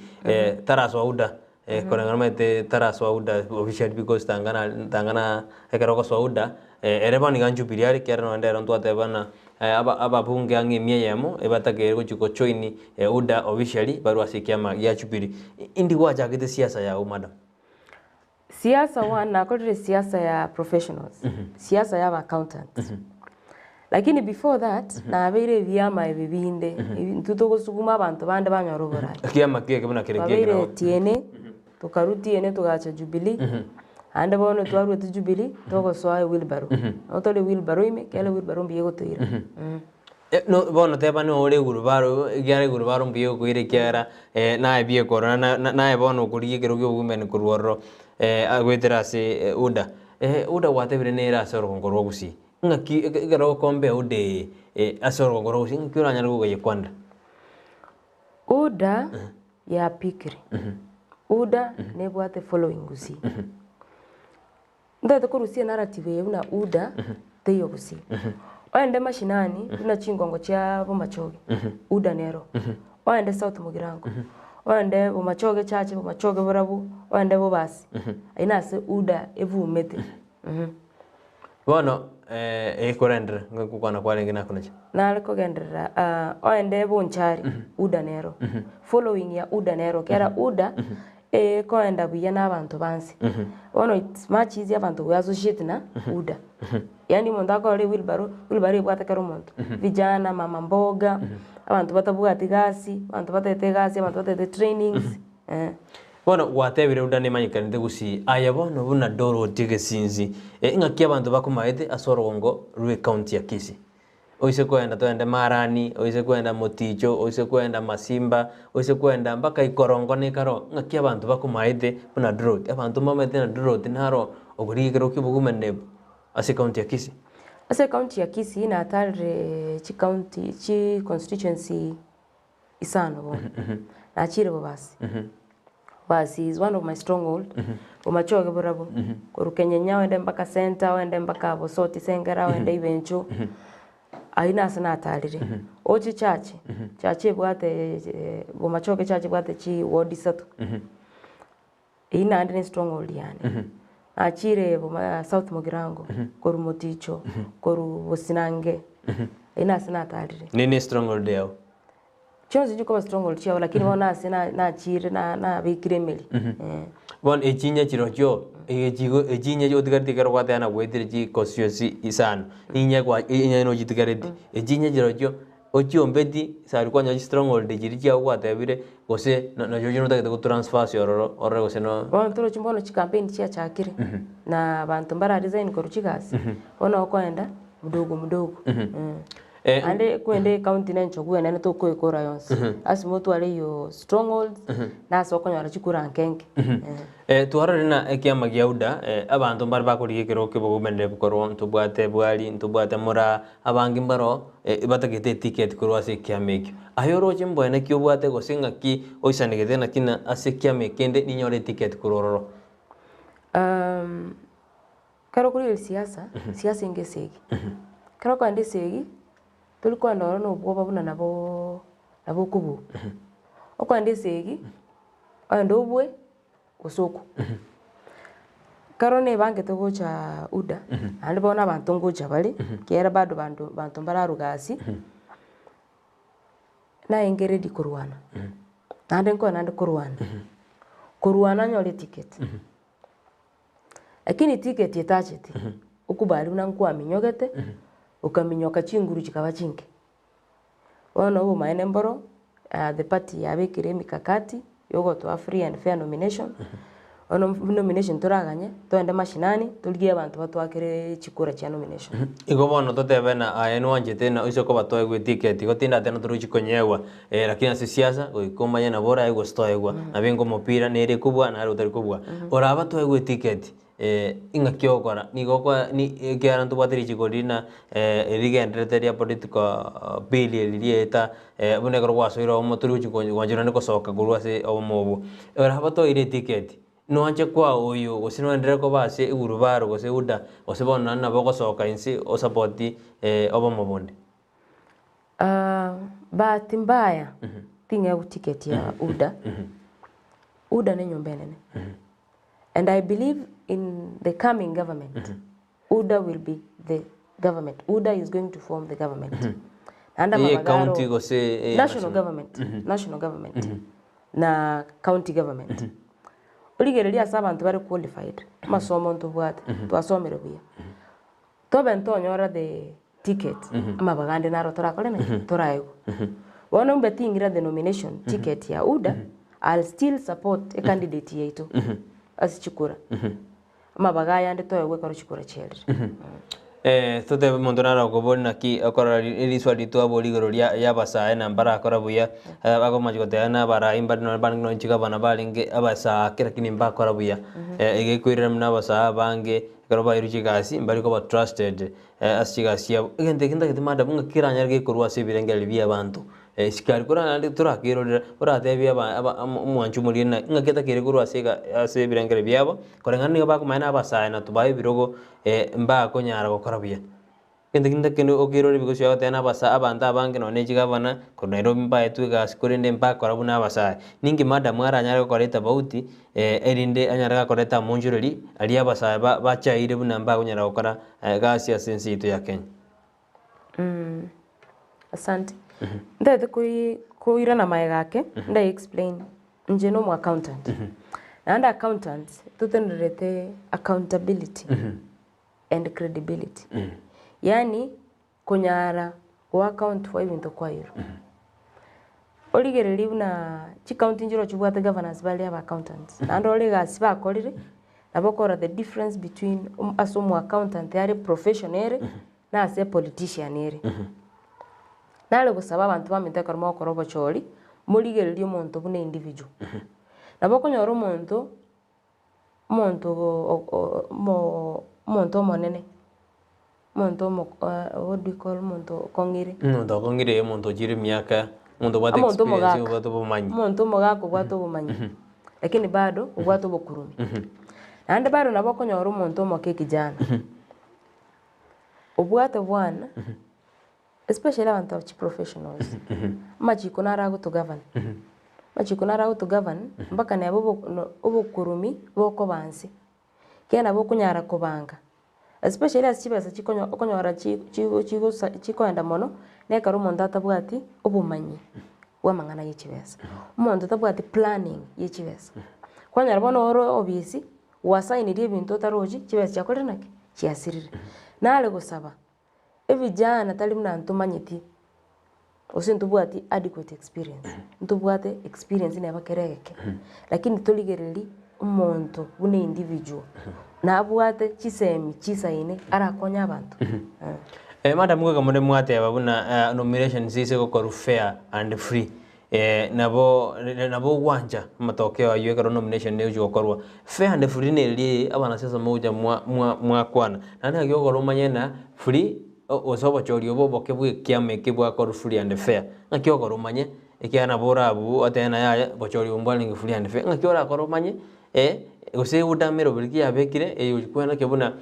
tarasoa UDA. Koreng'ana omanyete tarasoa UDA officially because tangana tangana ekero ogosoa UDA, ere bono iga Jubilee are ekiagera nonye rero ntwateba buna aba ababunge ang'e emia eyemo ebatakeire gochia gojoin UDA officially barwe ase ekiama gia Jubilee. Indi gwachagete siasa yago madam? Siasa one nakorire siasa ya professionals, siasa ya aba accountants. Lakini before that nabeire ebiama ebi binde, intwe togosuguma abanto bande banyore oborai. Ekiama ki eke buna kere ki eke Twabeire nabo? TNA, tokarwa TNA togacha Jubilee, naende bono twaruete Jubilee togosoa ewheelbarrow. Nabo tore ewheelbarrow ime, ekiagera ewheelbarrow mbuya egotoira. No bono teba nigo ore igoro baro ekiagera igoro baro mbuya egokoira ekiagera naye biekora na na naye bono okorigia ekero kia obogima korwa ororo goetera ase UDA. UDA gwatebire nere ase orogongo rwa gusii, ng'aki eke ekero ogokombea UDA eye ase orogongo rwa gusii ng'aki oranyare koyekwanera? UDA yapikire, UDA nebwate following gusii. Ntagete korusia enarrative eye buna UDA teiyo gusii. Oende mashinani buna chingongo chia Bomachoge, UDA nero. Oende South Mugirango, oende Bomachoge chache, Bomachoge borabu, oende Bobasi, ayio nase UDA ebumete. Bono ekorenderera ngokwana kwarenge nakonacha. Nare kogenderera oende Bonchari, UDA nero. Following ya UDA nero, ekiagera UDA Ekoenda buya na abanto banse. Bono it's much easier abanto go associate na UDA. Yaani omonto akorora ewheelbarrow, wheelbarrow ebwate kera omonto. Vijana, mama mboga, abanto batabwati gasi, abanto bataete egasi, abanto bataete trainings, eh. Bono gwatebire UDA nemanyekanete gusii, aye bono buna Dorothy Gesinzi, ng'aki abanto bakomaete ase orogongo rw'ecounty ya Kisii? Oise kwenda toende Marani, oise kwenda Moticho, oise kwenda Masimba, oise kwenda mpaka Ikorongo na Ekaro, ng'aki abanto bakomaete buna drought. Abanto mbamaete na drought naro okorigia ekero kia obogumandebu ase ecounty ya Kisii. Ase ecounty ya Kisii natarire chicounty chi constituency isano bono, nachire Bobasi, Bobasi is one of my stronghold, Bomachoge borabwo, korwa Kenyenya oende mpaka Center, oende mpaka Bosoti Sengera, oende Ibencho, aywo nase natarire. Oche Chache, Chache ebwate Bomachoge Chache ebwate chiward isato, Eyio naende ne stronghold yane. Nachire boma South Mugirango, korwa Moticho, korwa Bosinange, eyio nase natarire. Ne ne stronghold yao? Chionsi chikoba stronghold chiao lakini bono ase na nachire na nabekire emeri eh. Bono echinya chirochio, egechigo echinya otigareti ekero gwateba nagwetire chikosiosi isano, inya kwa inya nochitigareti, echinya chirochio. Ochiombeti sari kwanyora chistronghold chiria chiago gwatebire gose nachirochio notagete gotransfer ase ororo orore gose no. Bono torochi bono chicampaign chiachakire na abanto mbara resign korwa chigasi bono okoenda mdogo mdogo Naende kwende ecounty na enchogu enene tokoekora yonsi lasima otware your strongholds na ase okonyora chikura nke nke. Twarorire ng'a ekiama gia UDA abanto mbare bakorigia ekero ki'obogomenere korwa ntobwate Bwari, ntobwate Moraa, abange mbaro batagete eticket korwa ase ekiama ekio. Aye oroche mbwene ki obwate gose ng'aki oisanegete naki na ase ekiama ekende ninyore eticket korwa ororo? Ekero okorigereria siasa, siasa enga esegi. Ekero okogenda esegi, tori kogenda ororo na obwoba buna naboo nabo okobua. Okogenda esegi, ogende obue. Gose okwo. Ekero nebangete gocha UDA, naende bono abanto ngocha bare, ekiagera bado bando banto mbararuga gasi, naenge ready korwana, naende nkoe naende korwana, korwana nyore eticket. Lakini eticket etacheti, okobari buna nkwaminyogete, okaminyoka chinguru chikaba chinke. Bono obomaene mboro, the party yabekire emikakati yogotoa free and fair nomination, bono nomination toraganye, togende mashinani, torigie abanto batwakere chikura chia nomination. Igo bono totebe ng'a aye nwanchete ng'a oise koba toegwe eticket, igo tindate ng'a torochi konyegwa, lakini ase siasa goika omanye nabo oraegwe gose toegwa, nabo enga omopira nere ekobua nare otari kobua. Oraba toegwe eticket, Ing'aki ogokora? Nigo okoa ni ekiagera ntobwate richiko riria na rigendererete ria political bill eri riaeta buna ekero gwasoire obomo tori gochi gwancherwa naende gosoka korwa ase obomo obwo. Oraba toire eticket, noanche koa oyo gose noenderere koba ase egurubaro gose UDA gose bono naende nabo ogosoka inse osapoti obomo bonde. Bahati mbaya ting'egwa ticket ya UDA. UDA nenyomba enene and I believe in the coming government UDA will be the government, UDA is going to form the government. Naende Eye amabaga aro county gose eye national national? government, national government na county government. Origereria ase abanto bare qualified, amasomo ntobwate, twasomire buya. Tobe ntonyora the ticket, amabaga ande naro torakore naki? Toraegwe. Bono mbe tingira the nomination ticket ya UDA, I'll still support ecandidate yaito ase chikura. Amabaga aya ande toegwe ekero chikura chiarire. Eh, totebe omonto nare okoboria naki okorora ri- eriswa ritwabori igoro ria riabasae na mbarakora buya, eh, bakomachi goteba na abarai mbare nonye barenge nonye chigavana barenge abasaake lakini mbakora buya. Eh, iga ekoirera buna abasae abange, ekero bairwe chigasi mbari koba trusted ase chigasi chiabo. Egento eke ntagete madam ng'a keranyare gekorwa ase ebirengererio bia abanto, sikari koranyare torakerorera oratebie aba aba omo omwanchi omoriri ng'a ng'aki etakeire korwa ase ega ase ebirengererio biabo, koreng'ana nigo bakomanya na abasae na tobae ebirogo mbakonyara gokora buya. Egento kende kende okerore ebigosi ogoteba na abasa abanto abange nonye na chigavana korwa Nairobi mbaetwe egasi korende mbakora buna abasae. Ninki madam aranyare gokora etofauti erinde anyare gakoreta amonchoreri aria abasae ba bachaire buna mbakonyara gokora egasi ase ense yaito ya Kenya. Asante. Ntagete koi koirana magega ake, ndai explain, inche na omo accountant. Naende accountant, totenererete accountability and credibility. Yaani, konyara go account for ebinto kwairwe. Origererie buna chicounty nchire chibwate governors bare aba accountants, naende ore egasi bakorire, nabo okora the difference between ase omo accountant are profession ere, na ase epolitician ere. Nare gosaba abanto baminto ekero mogokora obochori, morigererie omonto buna individual. Nabo okonyora omonto, omonto omo omonto omonene, omonto omo what do you call omonto okong'ire. Omonto okong'ire, omonto ochire emiaka, omonto obwate Omonto experience, omogaka, obwate obomanyi. omonto omogaka obwate obomanyi, lakini bado obwate obokurume. Naende bado nabo okonyora omonto omoke ekijana, obwate bwana, especially abanto aba chiprofessionals, amachiko naro agotogovern, amachiko naro agotogovern mpaka neba obo no obokurumi bokoba nse, ekiagera nabo okonyara kobanga, especially ase chibesa chikonyo okonyora chi chigo chigosa chikoenda mono, na ekero omonto atabwati obomanyi bwa amang'ana ya chibesa. Omonto tabwati planning ya chibesa, kwanyora bono ore obisi, gwasainirie ebinto otarochi, chibesa chiakorire naki? Chiasirire. Nare gosaba, Ebijana tari buna ntomanyeti, gose ntobwati adequate experience, ntobwate experience neba kere egeke, lakini torigereria omonto buna individual, nabwate chisemi chisaine arakonye abanto. Eh, madam goika more mwateba buna nominations ase egokorwa fair and free. Nabo nabo ogwancha amatokeo ayio ekero nomination egochia gokorwa. Fair and free neri abanasiasa mogocha mwa mwa mwakwana. Naende naki ogokora omanye ng'a free gose obochori obo oboke bwa ekiama eke bwakorwa free and fair. Ng'aki ogokora omanye ekiagera nabo orabue otebe ng'a yaya obochori obo mbwarenge free and fair. Ng'aki orakore omanye gose eudamere oboria ki yabekire eyogochia kwenaki buna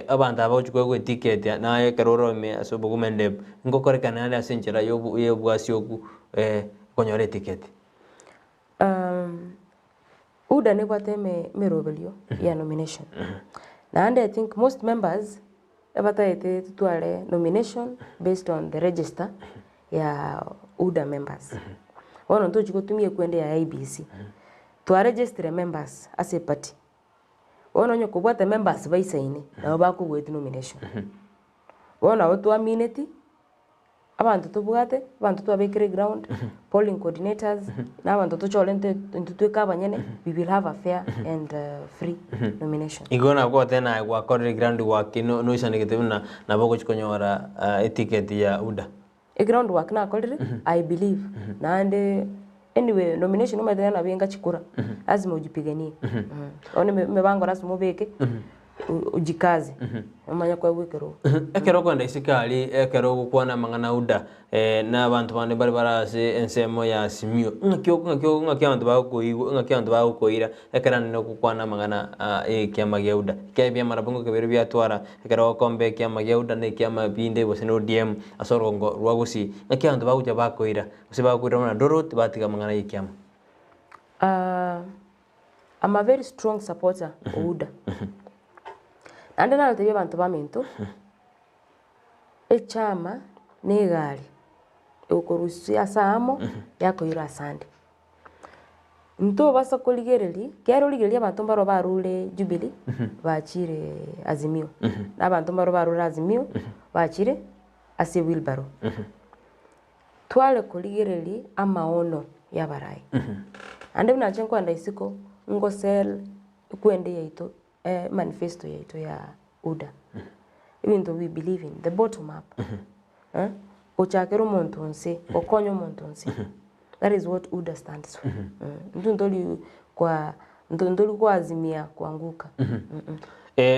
abanto aba bagochia koegwa eticket naye ekero ore ime ase obogumende ngokorekana are ase enchera ya obo ya obwasioku konyora eticket. UDA nebwate eme emeroberio ya nomination. Naende I think most members ebatagete totware nomination based on the register ya UDA members. Bono ntochi gotumia ekwende ya IEBC. Twaregistire members ase eparty. Bono onye kobwate members baisaine, nabo bakogoeti nomination. Bono nabo twamineti, abanto tobwate, abanto twabekire ground, polling coordinators, na abanto tochore intwe intwe tweka abanyene, we will have a fair and free nomination. Igo nabo ogoteba naye gwakorire ground work no noisanegete buna nabo ogochi konyora eticket ya UDA. Eground work nakorire, I believe, naende anyway nomination omanyete nabo enga chikura, lazima ojipiganie, bono eme emebango lasima obeke, ojikaze, omanye koegwa ekerogo. Ekero okoenda isiko aria, ekero ogokwana amang'ana UDA, na abanto bande mbare bare ase ensemo ya Simiyu, ng'aki ng'aki ng'aki abanto bagokoigwa ng'aki abanto bagokoira ekero naende ogokwana amang'ana ya ekiama gia UDA. Ekiagera ebiama nabo ngoka biria biatwara ekero ogokomba ekiama gia UDA na ekiama binde gose na ODM ase orogongo rwa Gusii, ng'aki abanto bagocha bakoira, gose bagokoira buna Dorothy batiga amang'ana ya ekiama. I'm a very strong supporter o UDA. Naende naratebie abanto baminto, echama na egari egokorusia ase aamo yakoira ase ande. Ntobasa korigereria, kero origereria abanto mbaro barure Jubilee bachire Azimio, na abanto mbaro barure Azimio bachire ase wheelbarrow. Tware korigereria amaono y'abarai. Naende buna inche nkoenda isiko, ngosell ekwende yaito manifesto yaito ya UDA. Ebinto we believe in, the bottom up. Gochakera omonto nse, gokonya omonto nse. That is what UDA stands for. Intwe ntori kwa ntori koazimia kuanguka.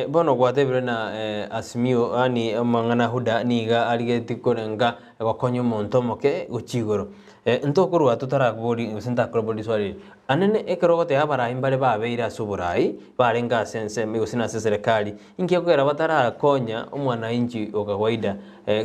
Bono gwatebire na Azimio yaani amang'ana a UDA niga arigetie korenga gokonya omonto omoke gochia igoro. Ntokorwa totarabori gose ntakorabori riswali eri, anene ekero ogoteba abarai mbare babeire ase oborai, barenge ase ensemo gose nase eserekari, inki gekogera batarakonya omwananchi o kawaida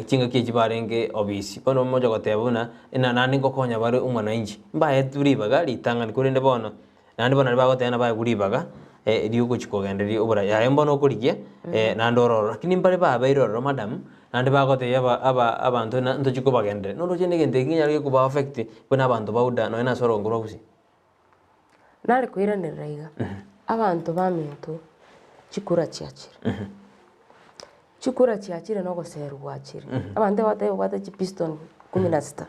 chingaki echi barenge obisi? Bono moche goteba buna ng'a naende ngokonya bare omwananchi, mbaetwe ribaga ritang'ani korende bono Naende bono naria bagoteba nabaegwe ribaga riogochia kogendereria oborai. Aye mbono okorigia naende ore ororo. Lakini mbare babeire ororo madam, naende bagotebia aba aba abanto ng'a ntochie kobagendereria. Noroche na egento eke kenyare gekoba affect buna abanto ba UDA nonya na ase orogongo rwa Gusii. Nare koiranerera iga, abanto baminto chikura chiachire, chikura chiachire na ogoserwa gwachire. Abanto ebateba babwate chipiston kumi na sita.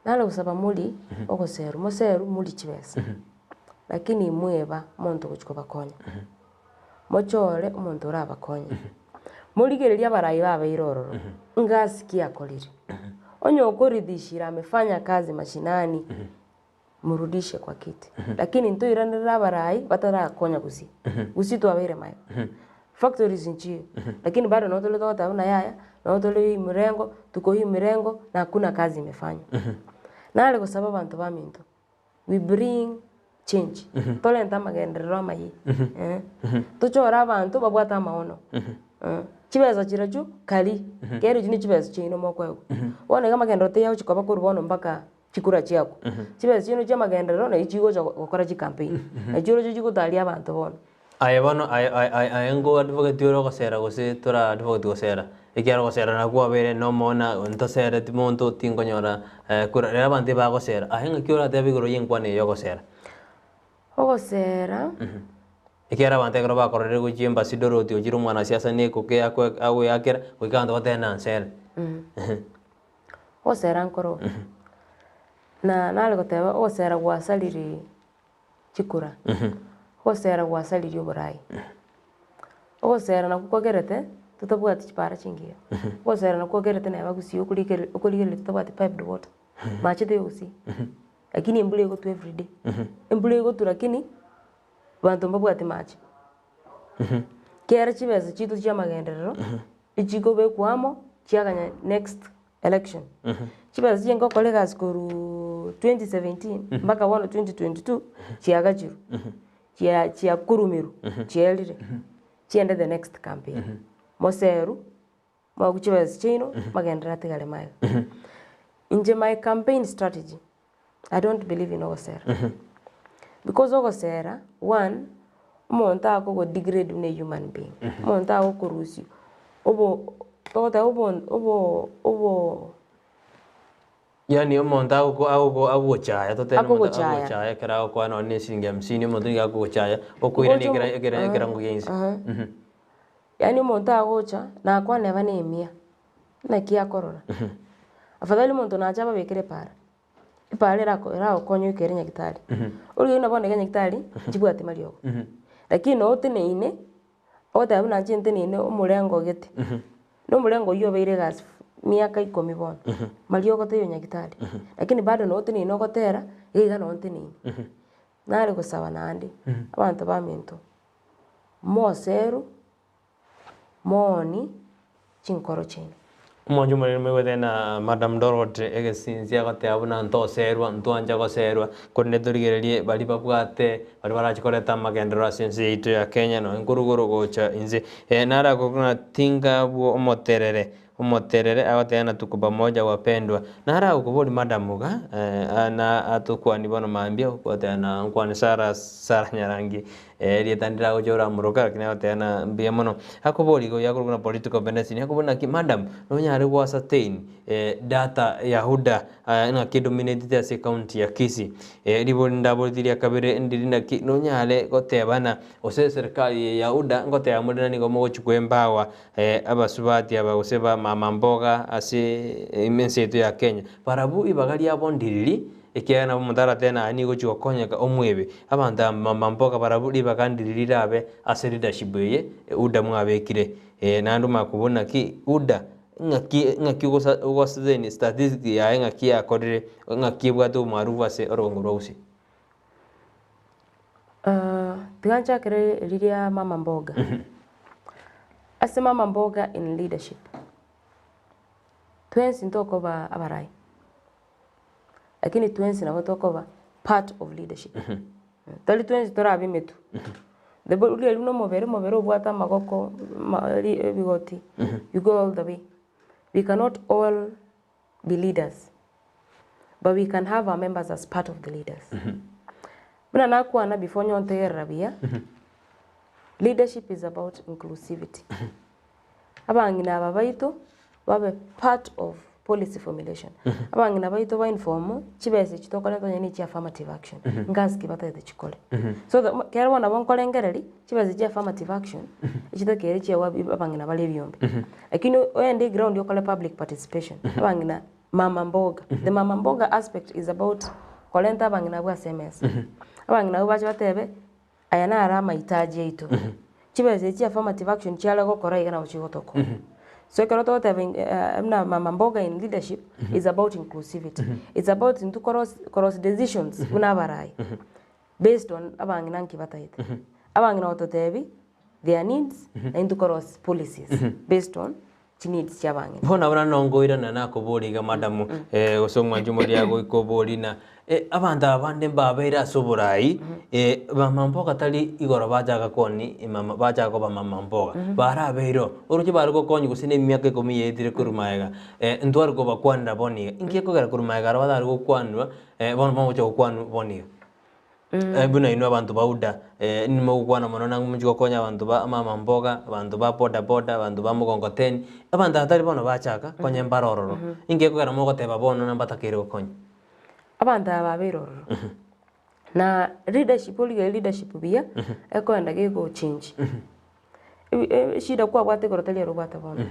Nare gosaba mori ogoserwa, moserwe morie chibesa, lakini imweba omonto ogochia kobakonya. Mochore omonto orabakonye. Morigererie abarai babeire ororo, ngasi ki akorire? Onye okoridhishire amefanya kazi mashinani, murudishe kwa kiti. Lakini ntoiranerere abarai batarakonya gusii, gusii twabeire maega. Factories nchiyo, lakini bado nabo tore togoteba buna yaya, nabo tore hii mrengo, tuko hii mrengo na hakuna kazi imefanywa. Nare gosaba abanto baminto, we bring change, torente amagenderero amaye, eh, tochore abanto babwate amaono, chibesa chirochio kari, kera echio ne chibesa chiaino mokoegwa. Bono iga amagenderero tiyagochi koba korwa bono mpaka chikura chiakwa. Chibesa chiaino chi'amagenderero nario chigocha gokora chicampaign, nachio oroche chigotaria abanto bono. Aye bono aye aye aye aye nko advocate ore ogosera gose tora advocate gosera, ekiagera ogosera nakwo kwabeire nomona ntosereti monto tinkonyora kura rero abanto ebagosera, aye ng'aki oratebe igoro ya enkwana eye ya ogosera? Ogosera. Ekiagera abanto ekero bakororire gochia embassy Dorothy ochire omwanasiasa na ekoke akwe agoeakera, goika abanto batebe nansere. Ogosera nkoro, na nare goteba ogosera gwasarire chikura, ogosera gwasaririe oborai, ogosera nakwo kwagerete totabwati chipara chingiya, ogosera nakwo kwagerete neba gusii okorikere okorigereria totabwati piped water, mache taiyo gusii, lakini embura egotwa everyday, embura egotwa lakini abanto mbabwati mache. Kera chibesa chiaito chia amagenderero, echikobekwa amo chiaganya next election. Chibesa chiaye ngokora egasi korwa 2017 mpaka bono 2022 chiagachirwe, chia chiakurumirwe, chiaerire, chiende the next campaign. Moserwe, mwagwe chibesa chiaino, magenderero atigare magega. Inche my campaign strategy, I don't believe in ogosera. Because ogosera, one, omonto akogo degrade buna a human being. Omonto agokorusia obo togoteba obo obo obo Yaani omonto agoko agoko agogochaya totebe omonto Akogochaya. agogochaya ekero agokwana nonye na eshiringi hamsini omonto nigo akogochaya, okoirania Gocha ekera omo ekera ekerango gia inse. Yaani omonto agocha, nakwane aba na emia, naki akorora. Afadhali omonto nache ababekere epaara. Epaara erako eragokonye oike ere nyagitari. Origereria buna bono iga nyagitari, nchibwati mariogo. Lakini noo oteneine, ogoteba buna inche nteneine omorengo gete, na omorengo oyio obeire egasi miaka ikomi bono, mariogo taiyo nyagitari. Lakini bado noo oteneine ogotera, iga iga noo nteneine. Nare gosaba naende, abanto baminto, moserwe. Mooni chinkoro chiaino. Omonche omonene moigwete na Madam Dorothy egesinsi agoteba buna ntoserwa ntwancha goserwa korende torigererie baria babwate baria barache koreta amagenderero ase ense yaito ya Kenya nonye nkorwa igoro gocha inse. Naro akobua ng'a tingabwo omoterere. Omoterere agoteba na tuko pamoja wapendwa. Nara agokobori madam iga na atokwani bono mambia ogoteba na nkwane Sarah Sarah Nyarangi erieta ndire agocha oramoruka lakini agoteba na mbuya mono. Akobori igo yakorokwa na political medicine akobori naki madam nonyare go ascertain data ya Huda ng'aki edominatete ase ecounty ya Kisii. Ribori ndaboreti ria kabere ndiri naki nonyare gotebana gose eserikari eye ya Uda ngoteba more na nigo mogochia koempower abasubati aba gose ba mama mboga ase ense yaito ya Kenya. Barabwo ribaga riabo ndiriri ekiagera nabo omonto aratebe naye nigo ogochia gokonyeka omwebe. Abanto aba mama mboga barabwo ribaga ndiriri rirabe ase leadership eye Uda mwabekire. Naende omanye kobua naki Uda ng'aki ng'aki ogosa ogoascertain statistics yaye ng'aki yakorire ng'aki ebwate omwarubu ase orogongo rwa Gusii. Tiga nchakere riria mama mboga. Ase mama mboga in leadership, twensi ntokoba abarai, lakini twensi nabo tokoba part of leadership. Tari twensi torabe emetwe, the bo riria buna omobere, omobere obwate amagoko, ma ri ebigoti, you go all the way. We cannot all be leaders but we can have our members as part of the leaders. Buna nakwana before nyontegerera buya, leadership is about inclusivity. Abang'ina aba baito babe part of policy formulation. Abang'ina baito ba inform chibesa echi tokoreta onye ne chia affirmative action, ngasi ki batagete chikore. So that kero bono nabo nkorengereria, chibesa chia affirmative action, echitakeire chiago abang'ina bare ebiombe. Lakini oende eground okore public participation, abang'ina mama mboga, the mama mboga aspect is about korenta abang'ina abwo ase emesa. Abang'ina abwo bache batebe, aya naro amahitaji aito, chibesa echi chia affirmative action chiare gokora iga nabo chigotokonya. So ekero togoteba buna mama mboga in leadership is about inclusivity, it's about intwe koros koros decisions buna abarai. Based on abang'ina nki bataete. Abang'ina gototebi their needs na intwe korosi policies based on chineeds chia abang'ina. Bono abana nongoirana nakoboria iga madam gose omwanchi omoria agoika oborie na abanto aba bande mbabeire ase oborai mama mboga tari igoro bachaka koni mama bachaka koba mama mboga barabeire oo oroche bare gokonywa gose na emiaka ikomi yaetire korwa magega ntware kobakwanera bono iga inki gekogera korwa magega aro batare gokwanwa bono bagocha gokwanwa bono iga. Buna inwe abanto ba Uda, nimogokwana mono nang'o mochie gokonya abanto ba mama mboga, abanto ba boda boda, abanto ba mgongoteni, abanto aba tari bono bachaka konya mbare ororo. Inki gekogera mogoteba bono na mbatakeire gokonya? Abanto aba babeire ororo, na leadership origererie leadership buya, ekoenda gegochange. Eshida kwabwate igoro tari ere obwate bono.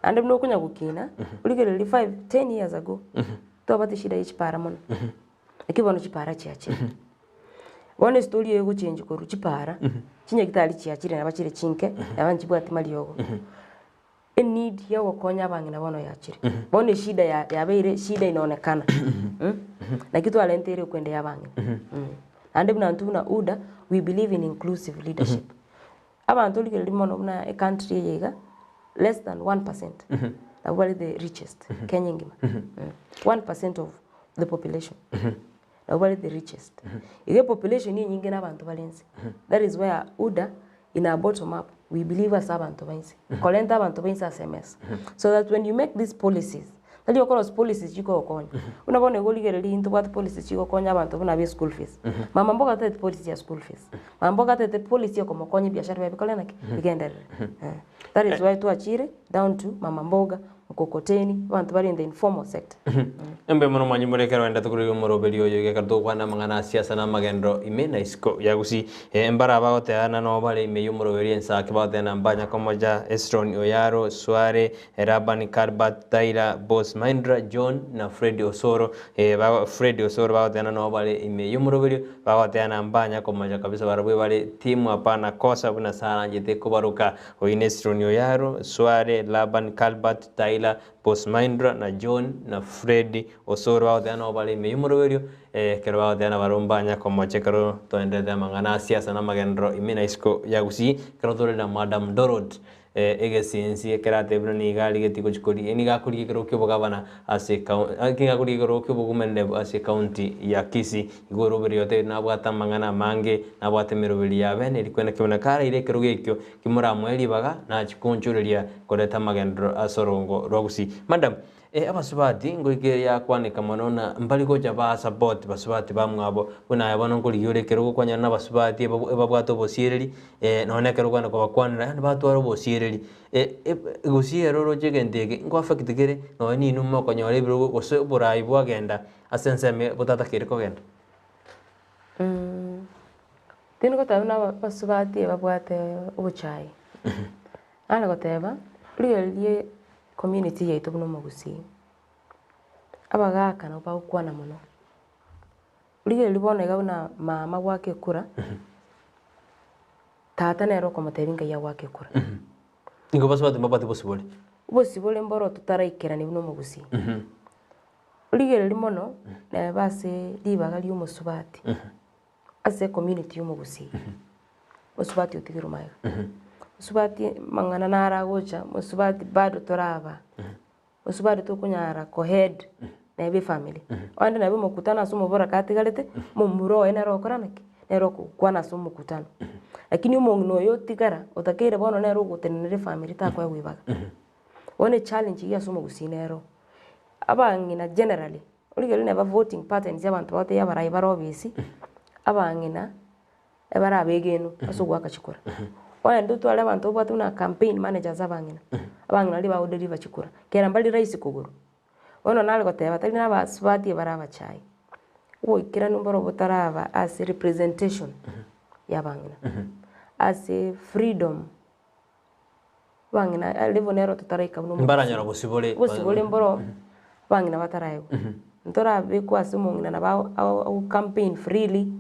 Naende buna okonya gokina, origererie five, ten years ago, twabwate eshida ya chipara mono. Naki bono chipara chiachire. Bono estory eye egochenji korwa chipara, chinyagitari chiachire nabo chire chinke, nabo nchibwati mariogo. Eneed ya ogokonya abang'ina bono yachire. Bono eshida ya yabeire eshida inaonekana naki twarenteire okwenda ya abang'ina. Naende buna intwe buna UDA, we believe in inclusive leadership. Abanto origereria mono buna ecountry eye iga, less than one percent nabwo bare the richest Kenya engima. One percent of the population nabwo bare the richest. Iga epopulation enyinge na abanto bare inse. That is where UDA in our bottom up we believe ase abanto ba inse. Korenta abanto ba inse ase emesa. So that when you make these policies, tari okorosia policies chikogokonya. Buna bono igo origereria ntobwate policies chigokonya abanto buna be school fees. Mama mboga tatageti policy ya school fees. Mama mboga atagete policy ya komokonya ebiashara biaye bikore naki? Bigenderere. That is why twachire down to mama mboga, mkokoteni, abanto bare in the informal sector. Mbuya mono mwanyi more ekero oendete korwa omoroberi oyo iga ekero togokwana amang'ana a siasa na amagenderero ime na isiko ya Gusii. Mbare abagoteana nabo bare ime y'omoroberi ensake bagoteana mbanya komocha Esron Oyaro, Sware, Laban, Karbat, Tyler, Boss Mahindra, John na Fred Osoro. Fred Osoro bagoteana nabo bare ime y'omoroberio bagoteana mbanya komocha kabisa barabwo bare timu hapana kosa buna saranchete kobaroka. Oyio ne Esron Oyaro, Sware, Laban, Karbat, Tyler, Boss Mahindra na John na Fred Osoro bagoteana nabo bare ime y'omoroberio ekero bagoteana barabwo mbanya komocha ekero toenderete amang'ana a siasa na amagenderero ime na isiko ya Gusii ekero tore na Madam Dorothy. Egesinsi ekero atebire nigo arigetie gochia korigia, nigo akorigia ekerogo ki'obogabana ase ekau nigo akorigia ekerogo ki'obogumereri ase ekaunti ya Kisii. Igo oroberi otebire nabwate amang'ana amange, nabwate emeroberi ya bene eri kwene kebuna karaire ekerogo ekio kimoramoe ribaga nachie koonchoreria koreta amagenderero ase orongo rwa Gusii. Madam, Abasubati ngoika yakwaneka mono na mbari gocha ba support basubati bamwabo, buna aye bono nkorigia ore ekerogo kwanyora na abasubati ebabwate obosiereri nonya ekero okogenda kobakwanera yaani batware obosiereri. Gusii ere oroche egento eke nko affect kere nonya ninwe mokonyora ebirogo gose oborai bwagenda ase ensemo botatakeire kogenda. Tindi goteba buna abasubati ebabwate obochai, nare goteba rigereria Community yaito buna omogusii, abagaka nabo bagokwana mono, rigereria bono iga buna mama goaka ekura, tata nere okomotebia nkai agoaka ekura. Nigo basubati mbabwate bosibore. Obosibore mboro totaraikerania buna omogusii. Rigereria mono neba ase ribaga ria omosubati, ase ecommunity ya omogusii, mosubati otigirwe magega, mosubati mang'ana naro agocha, mosubati bado toraba, mosubati tokonyara ko head neba efamiri, onde nabo omokutano ase omoboraka atigarete, momura oye nere ogokora naki? Nere okokwana ase omokutano. Lakini omong'ina oyo otigara, otakeire bono nere ogotenenera efamiri takoegwa ribaga. Bono echallenge eywo ase omogusii nero, abang'ina generally. Origereria neba voting patterns ya abanto bagotebia abarai bare obisi, abang'ina ebare abegenwa ase ogoaka chikura. Ogende otware abanto babwate buna campaign managers abang'ina, abang'ina baria bago deliver chikura, kera mbari rahisi kogorwa. Bono nare goteba tari na abasubati ebare abachae, oboikeranu mboro botaraba ase representation ya abang'ina, ase freedom. Abang'ina level nero totaraika buna omogusii. Mbaranyora bosibore. Obosibore mboro abang'ina bataraegwa. Ntorabekwa ase omong'ina nabo ago campaign freely,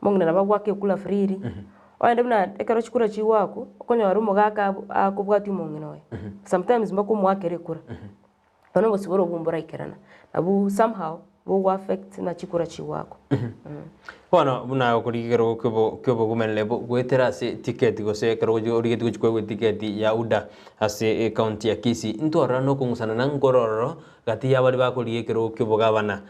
omong'ina nabo agoaka ekura freely, ogende buna ekero chikura chigoakwa, okonyora omogaka akobwatia omong'ina oye, sometimes mpaka omoakere ekura. Bono obosibore obwo mboraikerana, nabwo somehow bogo affect ng'a chikura chigoakwa. Bono buna okorigia ekerogo kiobo kiobogomenere goetera ase tiketi gose ekero ogochi origetie gochi koegwa etiketi ya UDA ase ecounty ya Kisii, ntwarora na okong'usana na nkorororo gati ya baria bakorigia ekerogo kiobogabana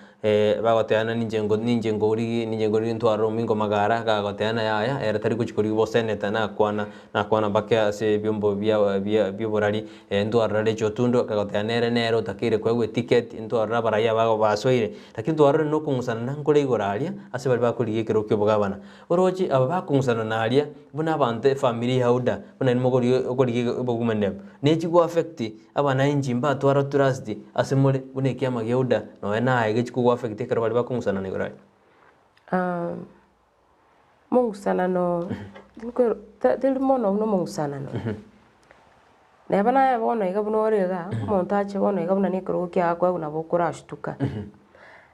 bagoteana ninche ngo ninche nkorigi ninche nkorigi ntwarore omingo magara gagoteana yaya ere tari gochi korigia oboseneta nakwana nakwana mpaka ase ebiombo bia bia bioborari Ntwarora Rachel Otundo akagoteba nere nere otakeire koegwa eticket, ntwarora abarai aba basoire, lakini twarorire nokong'usanana nkore igoro aria ase baria bakorigia ekerogo ki'obogabana. Oroche aba bakong'usanana aria buna abanto efamiri ya UDA buna inwe mokorigia okorigia obogumanero, nechi go affect abanainchi mbatwara trust ase more buna ekiama gia UDA nonya naye gechi kogo affect ekero baria bakong'usanana igoro aria. Omong'usanano teri mono buna omong'usanano, neba naye bono iga buna ore igaa, omonto ache bono iga buna na ekerogo kiago akoegwa nabo okorashutuka.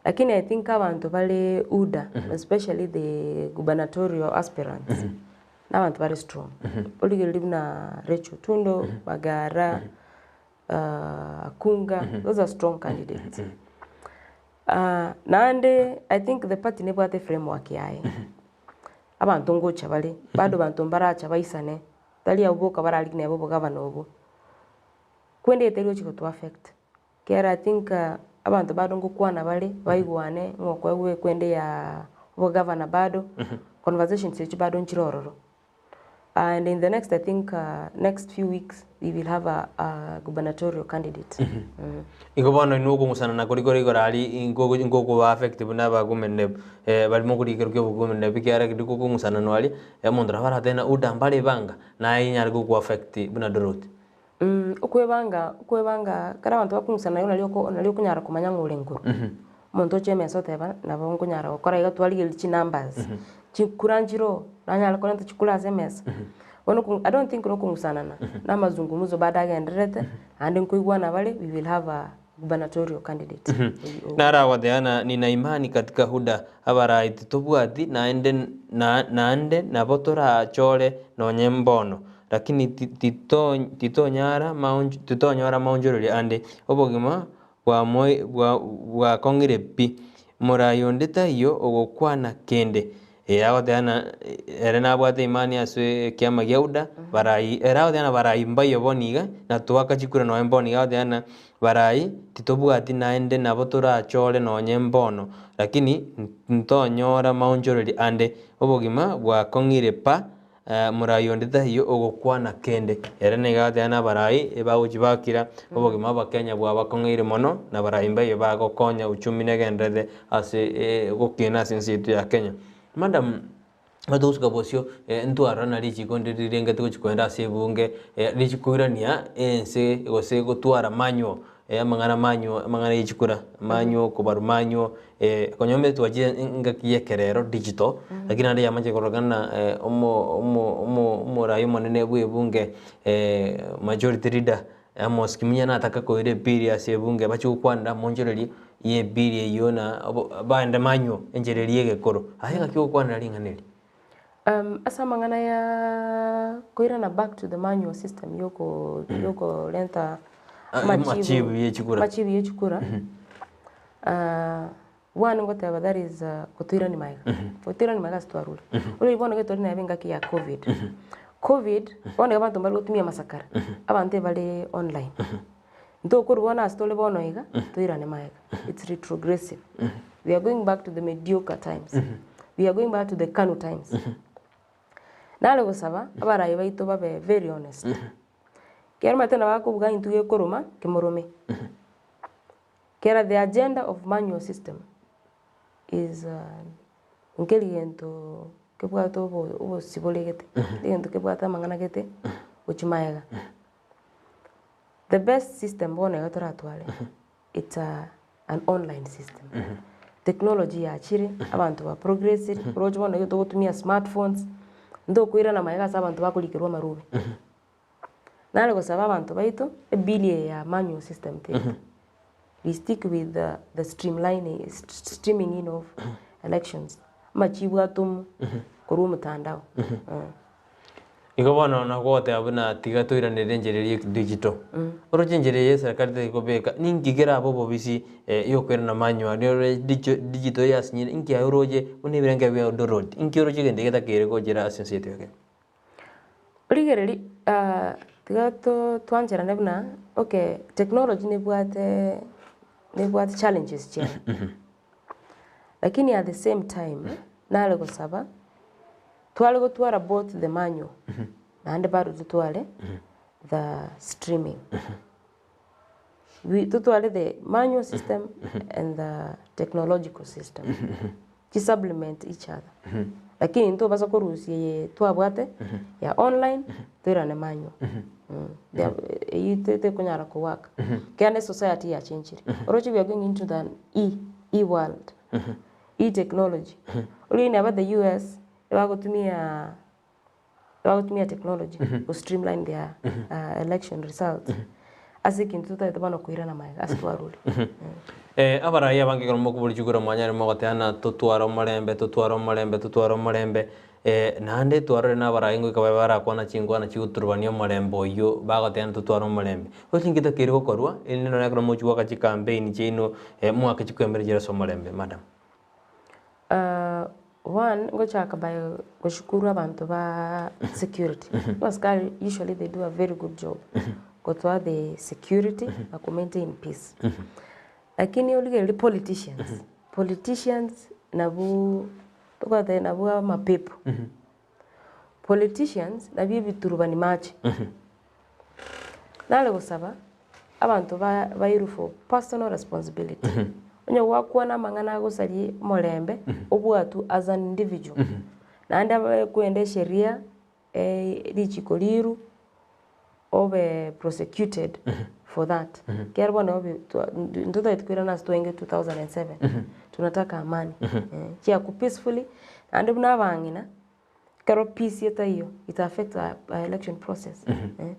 Lakini I think abanto bare UDA especially the gubernatorial aspirants, na abanto bare strong. Origereria buna Rachel Otundo, Magara, Akunga, those are strong candidates. Naende I think the party nebwate eframework yaye, abanto ngocha bare, bado banto mbaracha baisane, tari abwo boka bararigie neba obogabana obwo, kwende teri gochi goto affect, ekero I think abanto bado ngokwana bare, baigwane ng'a okoegwa ekwende ya obogavana bado, conversations echio bado nchire ororo. And in the next I think next few weeks we will have a, a gubernatorial candidate. Igo bono inwe okong'usana kori kore igoro aria inko inkokoba affect buna abagomeneb bari mokorigia ekero kia obogomeneb ekiagera keri gokong'usananwa aria, omonto nabo aratebe ng'a uda mbare ebanga, naye inyare goko affect buna Dorothy. Okwebanga okwebanga ekero abanto bakong'usana nario nario nario okonyara komanya ng'a ore nkoro. Omonto oche emesa oteba nabo nkonyara gokora iga twarigereria chinumbers, chikura nchire oo, nanyare korenta chikura ase emesa. Bono oko I don't think nokong'usanana, na amazungumzo bado agendererete, naende nkoigwana bare we will have a gubernatorial candidate. Naro agoteba ng'a nina imani katika Huda, abarai titobwati naende na naende nabo torachore nonye mbono. Lakini titonyara titonyora maonchoreria ande, obogima bwakong'ire pi. Morai onde taiyo ogokwana kende. Eh, agoteba ng'a ere nabwate imani ase ekiama gia UDA, barai ere agoteba ng'a barai mbaiyo bono iga, na toaka chikura nonye mbono iga agoteba ng'a barai titobwati naende nabo torachore nonye mbono, lakini ntonyora maonchoreri ande, obogima bwakong'ire pa. Morai onde taiyo ogokwana kende. Ere nigo agoteba ng'a abarai ebagochia bakira obogima bw'Abakenya bwabakong'eire mono, na abarai mbaiyo bagokonya uchumi negendererete ase gokina ase ense yaito ya Kenya. Madam, ekero togosuka bosio ntwarora na richiko ndire rirengete gochia kogenda ase ebunge richi koirania ense gose gotwara manual amang'ana manual amang'ana ya chikura manual kobarwa manual Konya omanyete twachire engaki ya ekerero digital, lakini naende yamachire kororekana ng'a omo omo omo omorai omonene bwa ebunge majority leader Amos Kimunya nataka koira ebill ase ebunge bachie gokwanera monchoreria ya ebill eywo na obo baende manywo enchera eria ya egekoro. Aye ng'aki ogokwanera ring'ana eri? Ase amang'ana ya koirana back to the manual system yoko yokorenta Amachibu ye chikura. Amachibu ye chikura, one ngoteba that is gotoirania magega, gotoirania magega ase twarure. Ore bono iga tori neba engaki ya covid, covid bono iga abanto mbare gotumia amasakara, abanto ebare online. Ntokorwa bono ase tore bono iga, toirane magega, it's retrogressive. We are going back to the mediocre times, we are going back to the Kanu times. Nare gosaba, abarai baito babe very honest. Ekero omanyete nabo akobuga intwe gekoroma, kemorome. Kera the agenda of manual system is nkeri gento kebwate obo obosibore gete, egento kebwate amang'ana gete gochia magega. The best system bono iga toratware, it's a an online system. Technology yachire, abanto ba progressire, oroche bono iga togotumia smartphones, ntokoirana magega ase abanto bakorikerwa amarube. Nare gosaba abanto baito, ebill eye ya manual system teiyo. We stick with the the streamlining streaming in of elections, amachibu atomwe korwa omotandao. Igo bono nagoteba buna tiga toiranere enchera eria ya digital. Oroche enchera eye eserekari tari kobeka, ninki kerabe obobisi yokoirana manual rirorio digital yasinyire, inki aye oroche buna ebirengererio biago doroti, inki oroche egento getakeire gochera ase ense yaito ya Kenya? Rigereria tiga twancherane buna okay technology nebwate nebwate challenges chiaye, lakini at the same time nare gosaba tware gotwara both the manual naende bado totware the streaming. We totware the manual system and the technological system, chi supplement each other. Lakini ntobasa korusia eye twabwate ya online toirane manual. Eywo tekonyara ko work. Ekiagera ne society yachenchire. Oroche we are going into the e e world, e technology. Oria neba the US ebagotumia bagotumia technology go streamline their election results ase ekinto totagete bono koirana magega ase twarure. Abarai abange ekero mokoboria chikura mwanyare mogoteba ng'a totware omorembe, totware omorembe, totware omorembe, naende twarorire na abarai ngoika babe barakwana chinkwana chigoturubania omorembe oyio bagoteba ng'a totware omorembe. Gose inki getakeire gokorwa erinde nonye ekero mochia goaka chicampaign chiaino mwake chikwemera chire ase omorembe madam? One, ngochaka by goshukuru abanto ba security. Abasikari usually they do a very good job gotoa the security na ko maintain peace. Lakini origererie politicians, politicians nabwo togoteba nabwo amapepo. Politicians nabio ebiturubani mache. Nare gosaba abanto ba bairwe for personal responsibility. Onye gwakwana amang'ana agosaria omorembe, obwatwe as an individual. Naende abe kwenda esheria richiko riru, obe prosecuted for that. Ekiagera bono obe twa ntotagete koirana ase twaenge 2007, tunataka amani. Chiaku peacefully, naende buna abang'ina. Ekero peace etaiyo, it affects our our election process.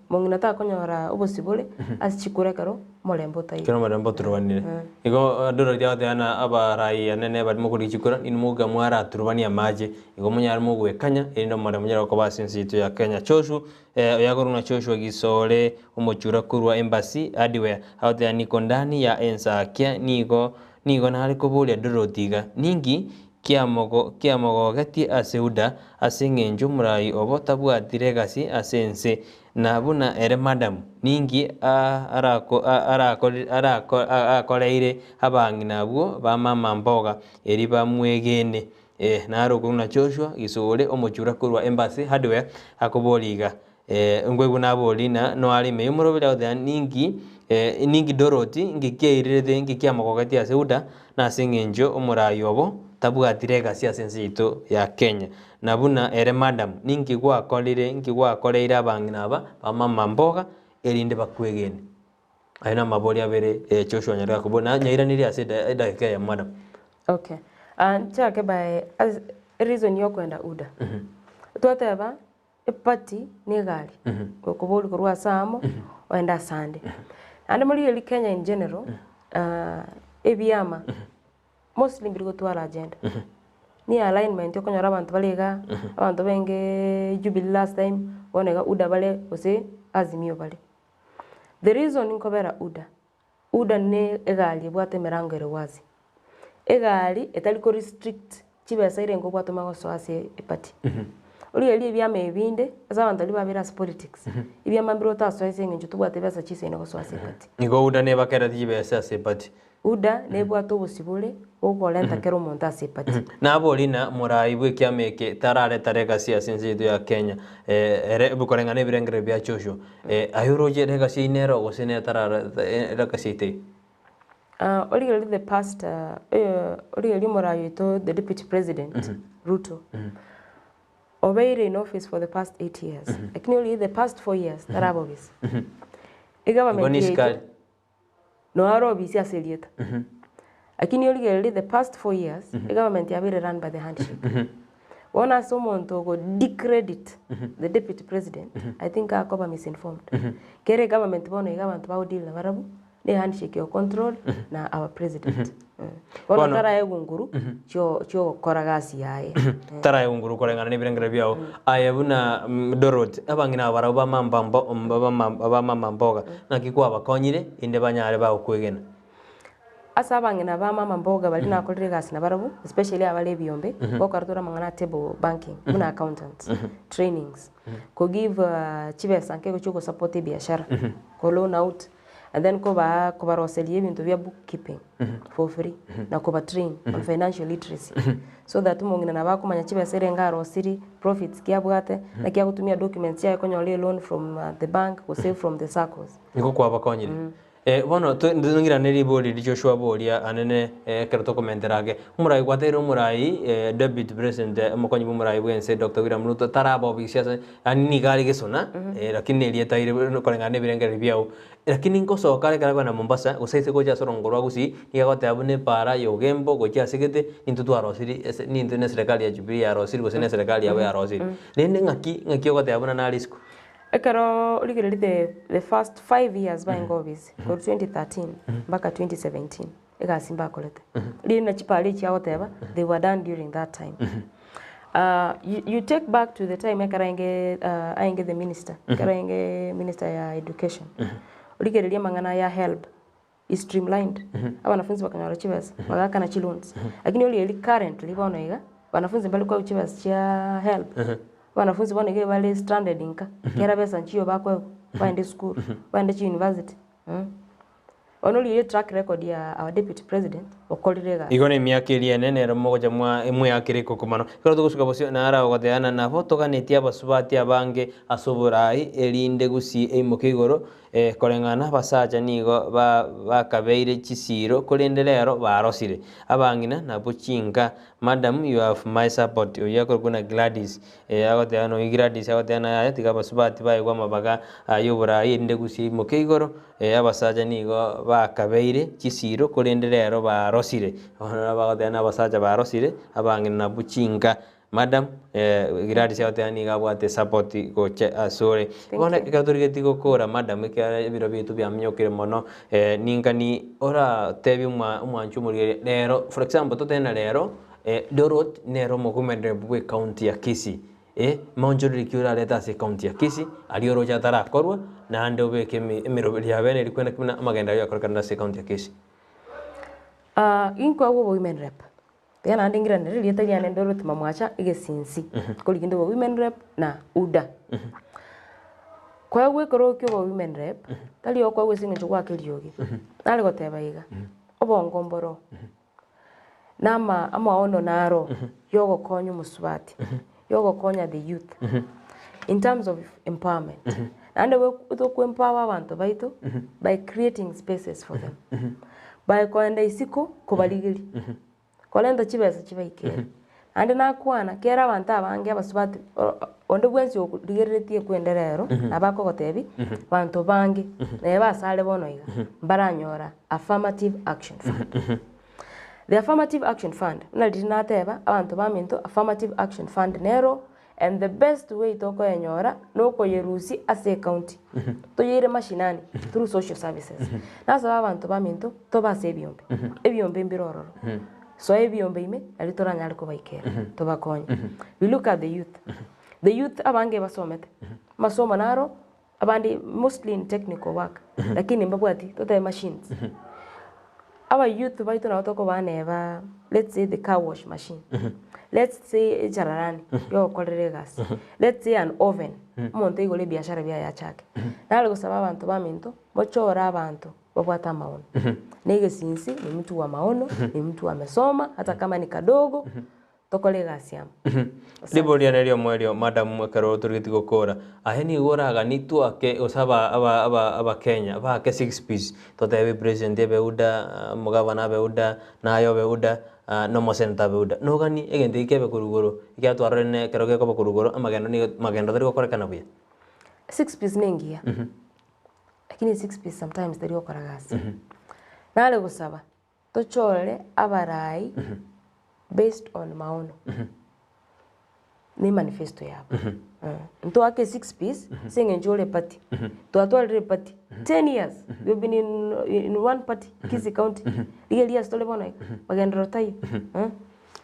Mong'ina takonyora obosibore ase chikura ekero omorembe otaiyo. Ekero omorembe oturubanire. Igo Adolf agoteba ng'a abarai anene baria mokorigia chikura, inwe mogoika mwaraturubanie amache, igo monyare mogwekanya erinde omorembe onyare koba ase ense yaito ya Kenya. Joshua, oyo akorokwa ng'a Joshua Gisore omochura korwa Embassy Hardware, agoteba niko ndani ya ensakia nigo nigo nare koboria Dorothy iga, ninki. kiamogogetie ase Yuda ase engencho omorai obo tabwati legacy ase ense, na buna ere madam, ninki akoreire abang'ina abwo ba mama mboga erio bamwegene. Ee, naro okwo buna Joshua Gisore omochura korwa Embassy Hardware akoboria iga. Ee, nkoigwa naboria ng'a noare ime y'omoroberi agoteba ninki ninki Dorothy nki kiairerete nki kiamogogetie ase Yuda na ase eng'encho omorai obo tabwati legacy ase ense yaito ya Kenya. Na buna ere madam ninki gwakorire nki gwakoreire abang'ina aba ba mama mboga erinde bakwegene. Aye namabori abere Joshua nyarega akobua na nyairanerie ase edageka eyemo madam. Okay, nchake by as reason yokoenda UDA. Twateba eparty na egari, okoboria korwa ase amo oende ase ande. Naende morigereria Kenya in general, ebiama mostly mbiri gotwara agenda. Ni alignment okonyora abanto bare igaa, abanto benge Jubilee last time, bono iga UDA bare gose Azimio bare. The reason nkobera UDA, UDA ne egari ebwate emerango ere wazi. Egari etari ko restrict chibesa ere nkobwate omanye gosoa ase eparty. Origererie ebiama ebinde, ase abanto baria babere ase politics, ebiama mbire otasoe ase eng'encho tobwati besa chisaine gosoa ase eparty. Nigo UDA nebakereti chibesa ase eparty. UDA nebwate obosibore bokorenta kera omonto ase eparty. Naborie na morai bw'ekiama eke tarareta legacy ase ense yaito ya Kenya ere koreng'ana ebirengererio bia Joshua. Aye oroche legacy eyio nero gose netarareta legacy eye teiyo? Origererie the past origererie omorai oito the deputy president Ruto obeire in office for the past 8 years lakini origererie the past 4 years taraba obisi. Igo Egovernment ni yaito sukari. Noare obisi ase erieta. Lakini origererie the past 4 years, egovernment yabeire run by the handshake. Bono ase omonto ogo decredit the deputy president, I think akoba misinformed. Kere egovernment bono iga abanto bago deal nabarabwo, ne handshake yo control na our president. Bono Bono- taraegwa nguru chio chiogokora gasi yaye. Taraegwa nguru koreng'ana nebirengererio biao. Aye buna Dorothy, abang'ina aba barabwo ba mama mboga, naki kwabakonyire inde banyare bagokwegena? Ase abang'ina ba mama mboga baria nakorire egasi nabarabwo, especially abare ebiombe, gokora tore amang'ana a table banking buna accountants, trainings, ko give chibesa nke gochia gosupport ebiashara, ko loan out. And then kobaa kobaroseria ebinto bia book keeping for free na koba train on financial literacy so that omong'ina nabo akomanya chibesa erenge arosirie, profits ki abwate, naki agotumia documents chiaye konyora eloan from the bank gose from the saccos. Nigo kwabakonyire. Bono tong'irane ribori riria Joshua aboria anene ekero tokomentera ake. Omorai gwateire omorai Deputy President omokonyi bwa omorai bwense Doctor William Ruto taraba obisi ase yaani nigo are gesona lakini nerieta rire koreng'ana na ebirengererio biao. Lakini nkosoka are ekero akogenda Mombasa gose ase gocha ase orongo rwa Gusii nigo agoteba buna epaara ya Ogembo gochia ase gete intwe twarosirie ase nintwe na eserekari ya Jubilee yarosirie gose na eserekari yabo yarosirie. Rende ng'aki ng'aki ogoteba buna nare isiko? Ekero origereria the the first 5 years baenge obisi korwa 2013 mpaka 2017 egasi mbakorete. Riria na chipara echi agoteba they were done during that time. You you take back to the time ekero aenge aenge the minister, ekero aenge minister ya education, origererie amang'ana ya helb is streamlined, abanafunzi bakanyora chibesa, bagaakana chiloans. Lakini origererie currently bono iga, banafunzi mbari koegwa chibesa chia helb, abanafunzi bono iga ebare stranded nka, kera besa nchiyo bakoegwa, baende esukuru, baende chiuniversity. Bono riria track record ya our deputy president okorire egasi. Igo nemiaka eria ene nero mogocha mwa mweakera ekokomano. Ekero togosuka bosio naro agoteba ng'a nabo toganetie abasubati abange ase oborai erinde gusii eimoke igoro koreng'ana abasacha nigo ba bakabeire chisiiro korende rero barosire. Abang'ina nabwo chinka. Madam you have my support oyio akorokwa na Gladys agoteba ng'a oyio Gladys agoteba ng'a yaya tiga abasubati baegwe amabaga y'oborai erinde gusii eimoke igoro. Abasacha nigo bakabeire chisiiro, korende rero barosire. Bono nabo bagoteba ng'a abasacha barosire, abang'ina nabwo chinka. Madam, Gladys agoteba nigo abwate esupport gocha asore. Bono ekero torigetie gokora madam, ekiagera ebiro biaito biaminyokire mono, ninkani oratebie omwa omwanchi omorigereria rero, for example totebe ng'a rero, Dorothy nere omogomenere bwe ecounty ya Kisii. Maonchoreri ki orarete ase ecounty ya Kisii, aria oroche atarakorwa, naende obeke emeroberi ya bene eria kwene buna amagendo aria akorekanire ase ecounty ya Kisii. Inkoegwa obo women rep. Tiga naende ngiranere erieta riane Dorothy Mamwacha egesinsi, nkorigi nde obo women rep na UDA. Koegwa ekerogo kia obo women rep, tari okoegwa ase eng'encho goaka eriogi, nare goteba iga, obongo mboro, na ama amaono naro ya ogokonya omosubati, ya ogokonya the youth, in terms of empowerment. Naende toko empower abanto baito by creating spaces for them, by koenda isiko kobarigeria, korenta chibesa chibaikere. Naende nakwana kera abanto abange abasubati onde bwensi okorigereretie ekwende rero nabo akogotebia, banto bange neba asare bono iga mbaranyora affirmative action fund. The affirmative action fund buna riria nateba abanto baminto affirmative action fund nero And the best way tokoyenyora nokoyerusia ase ecounty toyeire mashinani through social services. Nasaba abanto baminto tobe ase ebiombe, ebiombe mbire ororo, soa ebiombe ime nario toranyare kobaikera tobakonye. We look at the youth, the youth abange basomete, amasomo naro abande mostly in technical work lakini mbabwati totebe machines. Aba youth baito nabo tokobaa neba let's say the car wash machine, let's say echararani yogokorera egasi, let's say an oven, omonto aigore ebiashara biaye achake. Nare gosaba abanto baminto, mochore abanto babwate amaono, na egesinsi ni mtu wa maono, ni mtu amesoma hata kama ni kadogo. Tokore egasi amo. Asante. Riborio riane ri'omoerio, madam, ekero torigeti gokora, aye nigo oragani twake gose aba aba aba abakenya baake six piece, totebe president ebe UDA, omogavana abe UDA, naye obe UDA, na omosenator abe UDA. Nogani egento eki kebe korwa igoro, ekiagera twarorire ne ekero gekoba korwa igoro, amagendo nigo magendo tari gokorekana buya. Six piece nengiya, lakini six piece sometimes teri gokora gasi. Nare gosaba. Tochore abarai based on maono ne manifesto yabo. Ntoake six piece ase eng'encho ore party. Twatwarire party 10 years we have been in, in one party Kisii County. Rigereria ase tore bono iga magenderero taiyo.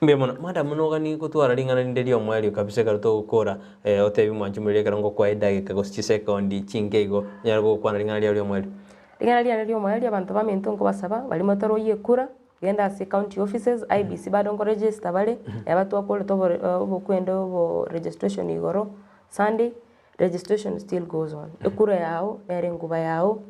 Mbuya mono. Madam nogani gotwara ring'ana rinde ri'omoerio kabisa ekero togokora otebi mwanche omoriri ekero ngokoa edageka gose chisekondi chinke igo onyare gokwana ring'ana riao ri'omoerio. Ring'ana riane ri'omoerio abanto baminto nkobasaba, baria motoroyie ekura, genda ase county offices, IEBC bado nkoregister bare, neba twakorete obore obokwende obo registration igoro Sunday, registration still goes on. Ekura yao nere enguba yao,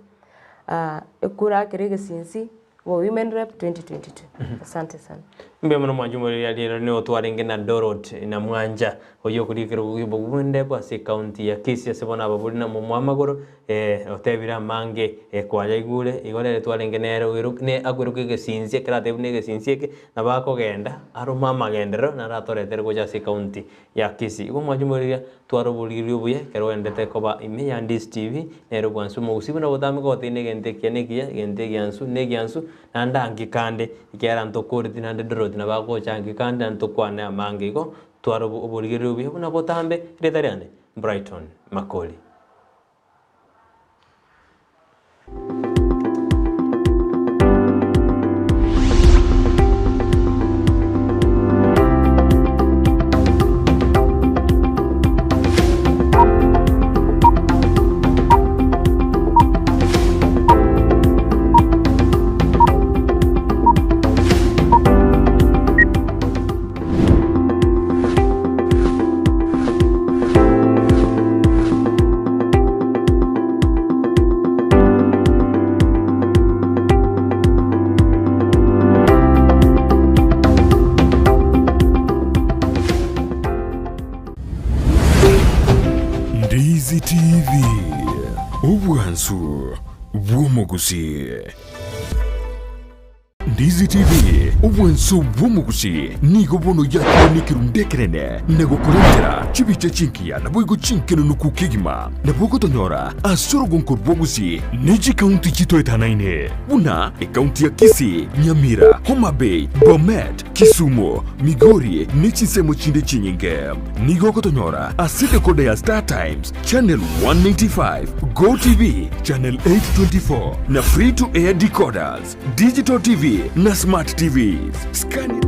ekura akere egesinsi, bo women rep 2022. Asante sana. Mbuya mono mwanche omoriri aria rero nigo twarenge na Dorot na Mwanja oyio okorika ekerogo ki'obobunde bwa ase ekaunti ya Kisii ase bono ababori na omomwa amagoro eh otebire amange eh kwayaigure igo rero twarenge nere oiro ne akweroka egesinsi ekero atebire buna egesinsi eke nabo akogenda arome amagenderero naro atoretere gocha ase ekaunti ya Kisii. Igo mwanche omoriri tware oboriri obuya ekero oendete koba ime ya Ndisi TV nere obwansu omogusii buna botambe kogotebi na egento ekiya na ekiya egento egiansu na egiansu Naende anki kande, ekiagera ntokoreti naende Dorothy nabo agocha anki kande naende tokwane amange igo, tware oborigereria obuya buna botambe, erieta riane, Brighton Makori. Ndizi TV, obwansu bw'omogusii. Ndizi TV, obwansu bw'omogusii nigo bono yakire nekerundu ekenene na gokorentera chibicha chingiya naboigo chinkenenuku kegima. Nabo ogotonyora ase orogonko rw'ogusii ne chikaunti chitoetanaine buna ekaunti ya Kisii, Nyamira, Homa Bay, Bomet, Kisumu, Migori ne chinsemo chinde chinyinge. Nigo ogotonyora ase decoder ya Star Times, Channel 195, Go TV, Channel 824 na Free to Air decoders, Digital TV na Smart TVs. Scan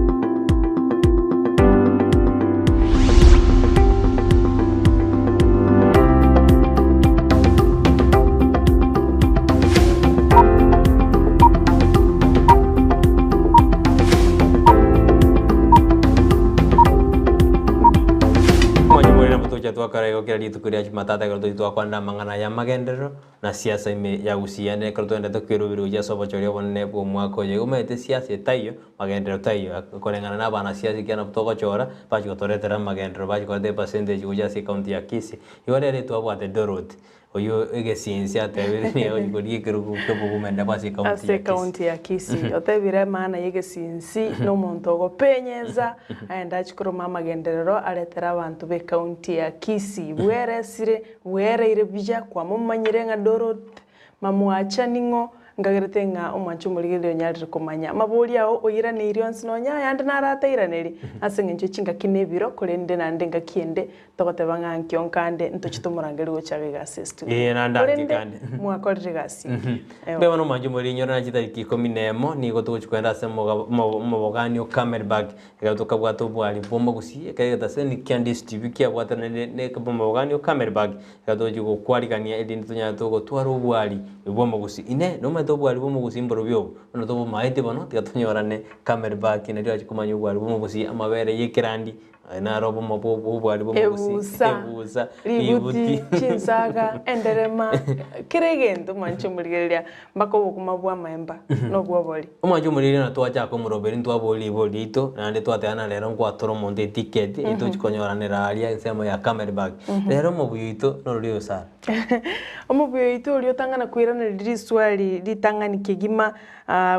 togocha twakora igo kera rituko ria Jumatatu ekero tochi twakwanera amang'ana aya amagenderero na siasa ime ya Gusii yaani ekero toendete kwerobera gochia ase obochori obonene bwa omwaka oyo. Igo omanyete siasa etaiyo, magenderero taiyo koreng'ana na abanasiasa ekiagera nabwo togochora bachia gotoretera amagenderero bachia koreta epercentage gochia ase ecounty ya Kisii. Igo rero etwabwate Dorothy. Oyio egesinsi atebire nigo agochia korigia ekerogo ki'obogumende bwa ase ekaunti Ase ya Kisii. ekaunti ya Kisii. Otebire emaana y'egesinsi nomonto ogopenyeza aende achie koroma amagenderero aretere abanto b'ekaunti ya Kisii. Bweresire, bwereire buya, kwamomanyire ng'a Dorothy mamwacha ning'o, Nkagerete ng'a omwanche omorigereria onyarire komanya amaborio ao oiraneirie onsi nonya ayande naratairaneri, ase engencho chingaki nebiro, korende naende engaki ende togoteba ng'a ankio nkande ntoche tomorangerie gocha iga ase estudio. Ee, naende ankio Korende kande. mwakorire egasi engiya. Ewa. Mbuya mono omwanche omorigereria inyore na chitariki ikomi na emo nigo togochia kogenda ase omoga- omo- omobogani o Camelback Ekero tokabwata obwari bw'omogusii, ekero egetaseni kia DSTV kiabwatanire ne omobogani o Camelback, ekero togochia gokwarigania erinde tonyare togotwara obwari bw'omogusii. Inee! Nomanyete obwari bw'omogusii mborobio obo? Bono tobomaeti bono, tiga tonyorane Camelback nario ache komanya obwari bw'omogusii, amabere y'ekerandi, aye naro obomo bwa obwari bw'omogusii, Ebusa, ebusa, ributi, ributi. chinsaga, enderema, kera egento mwanche omorigereria mpaka obokima bw'amaemba nobw'obori. Omwancho omoriri na twachaka omoroberi ntwaboria ribori riaito, naende twateba na rero nkwatora omonto eticket eye tochi konyoranera aria ensemo ya Camelback. Rero omobuya oito norori oyo Sarah. Omobuya oito oria otang'ana koiraneria riswali ritang'ani kegima,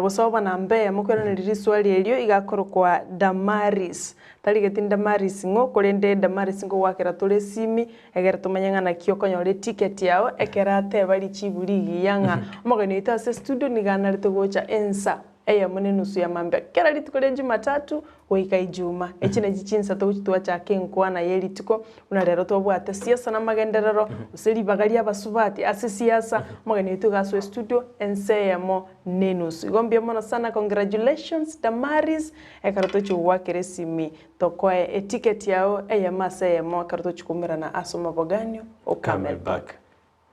gose oba namba eyemo koiraneria riswali erio iga akorokwa Damaris. Tarigeti Damaris ng'o, korende Damaris nkogoakera tore esimi, Egere tomanye ng'a naki okonyora eticket yao ekero ateba richibu rigiya ng'a omogeni oito ase estudio nigo anarete gocha ensa eyemo na enusu ya mambia kera rituko ria Jumatatu goika Ijumaa. Echi nachi chinsa togochi twachaka enkwana ye rituko buna rero twabwate siasa na amagenderero gose ribaga ria abasubati ase siasa omogeni oito iga asoe estudio ensa eyemo na enusu. Igo mbuya mono sana congratulations Damaris ekero tochi gogoakera esimi Tokoe etiketi yao eyemo ase eyemo ekero tochikoumerana ase omoboganio o Camelback.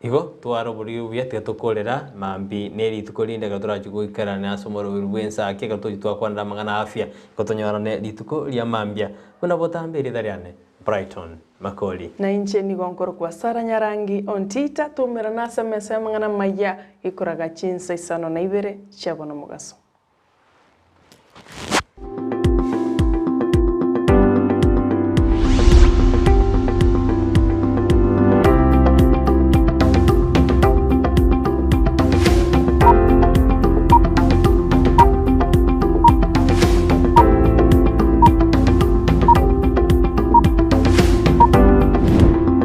Igo tware oboriri obuya tiga tokorera mambia ne rituko rinde ekero torachi goikerana ase omoroberi bw'ensaki ekero tochi twakwanera amang'ana a afya igo tonyorane rituko ria mambia buna botambe erieta riane Brighton Makori. Na inche nigo nkorokwa Sarah Nyarangi Ontita, toumerane ase emesa y'amang'ana amaya gekoraga chinsa isano na ibere chia bono mogaso.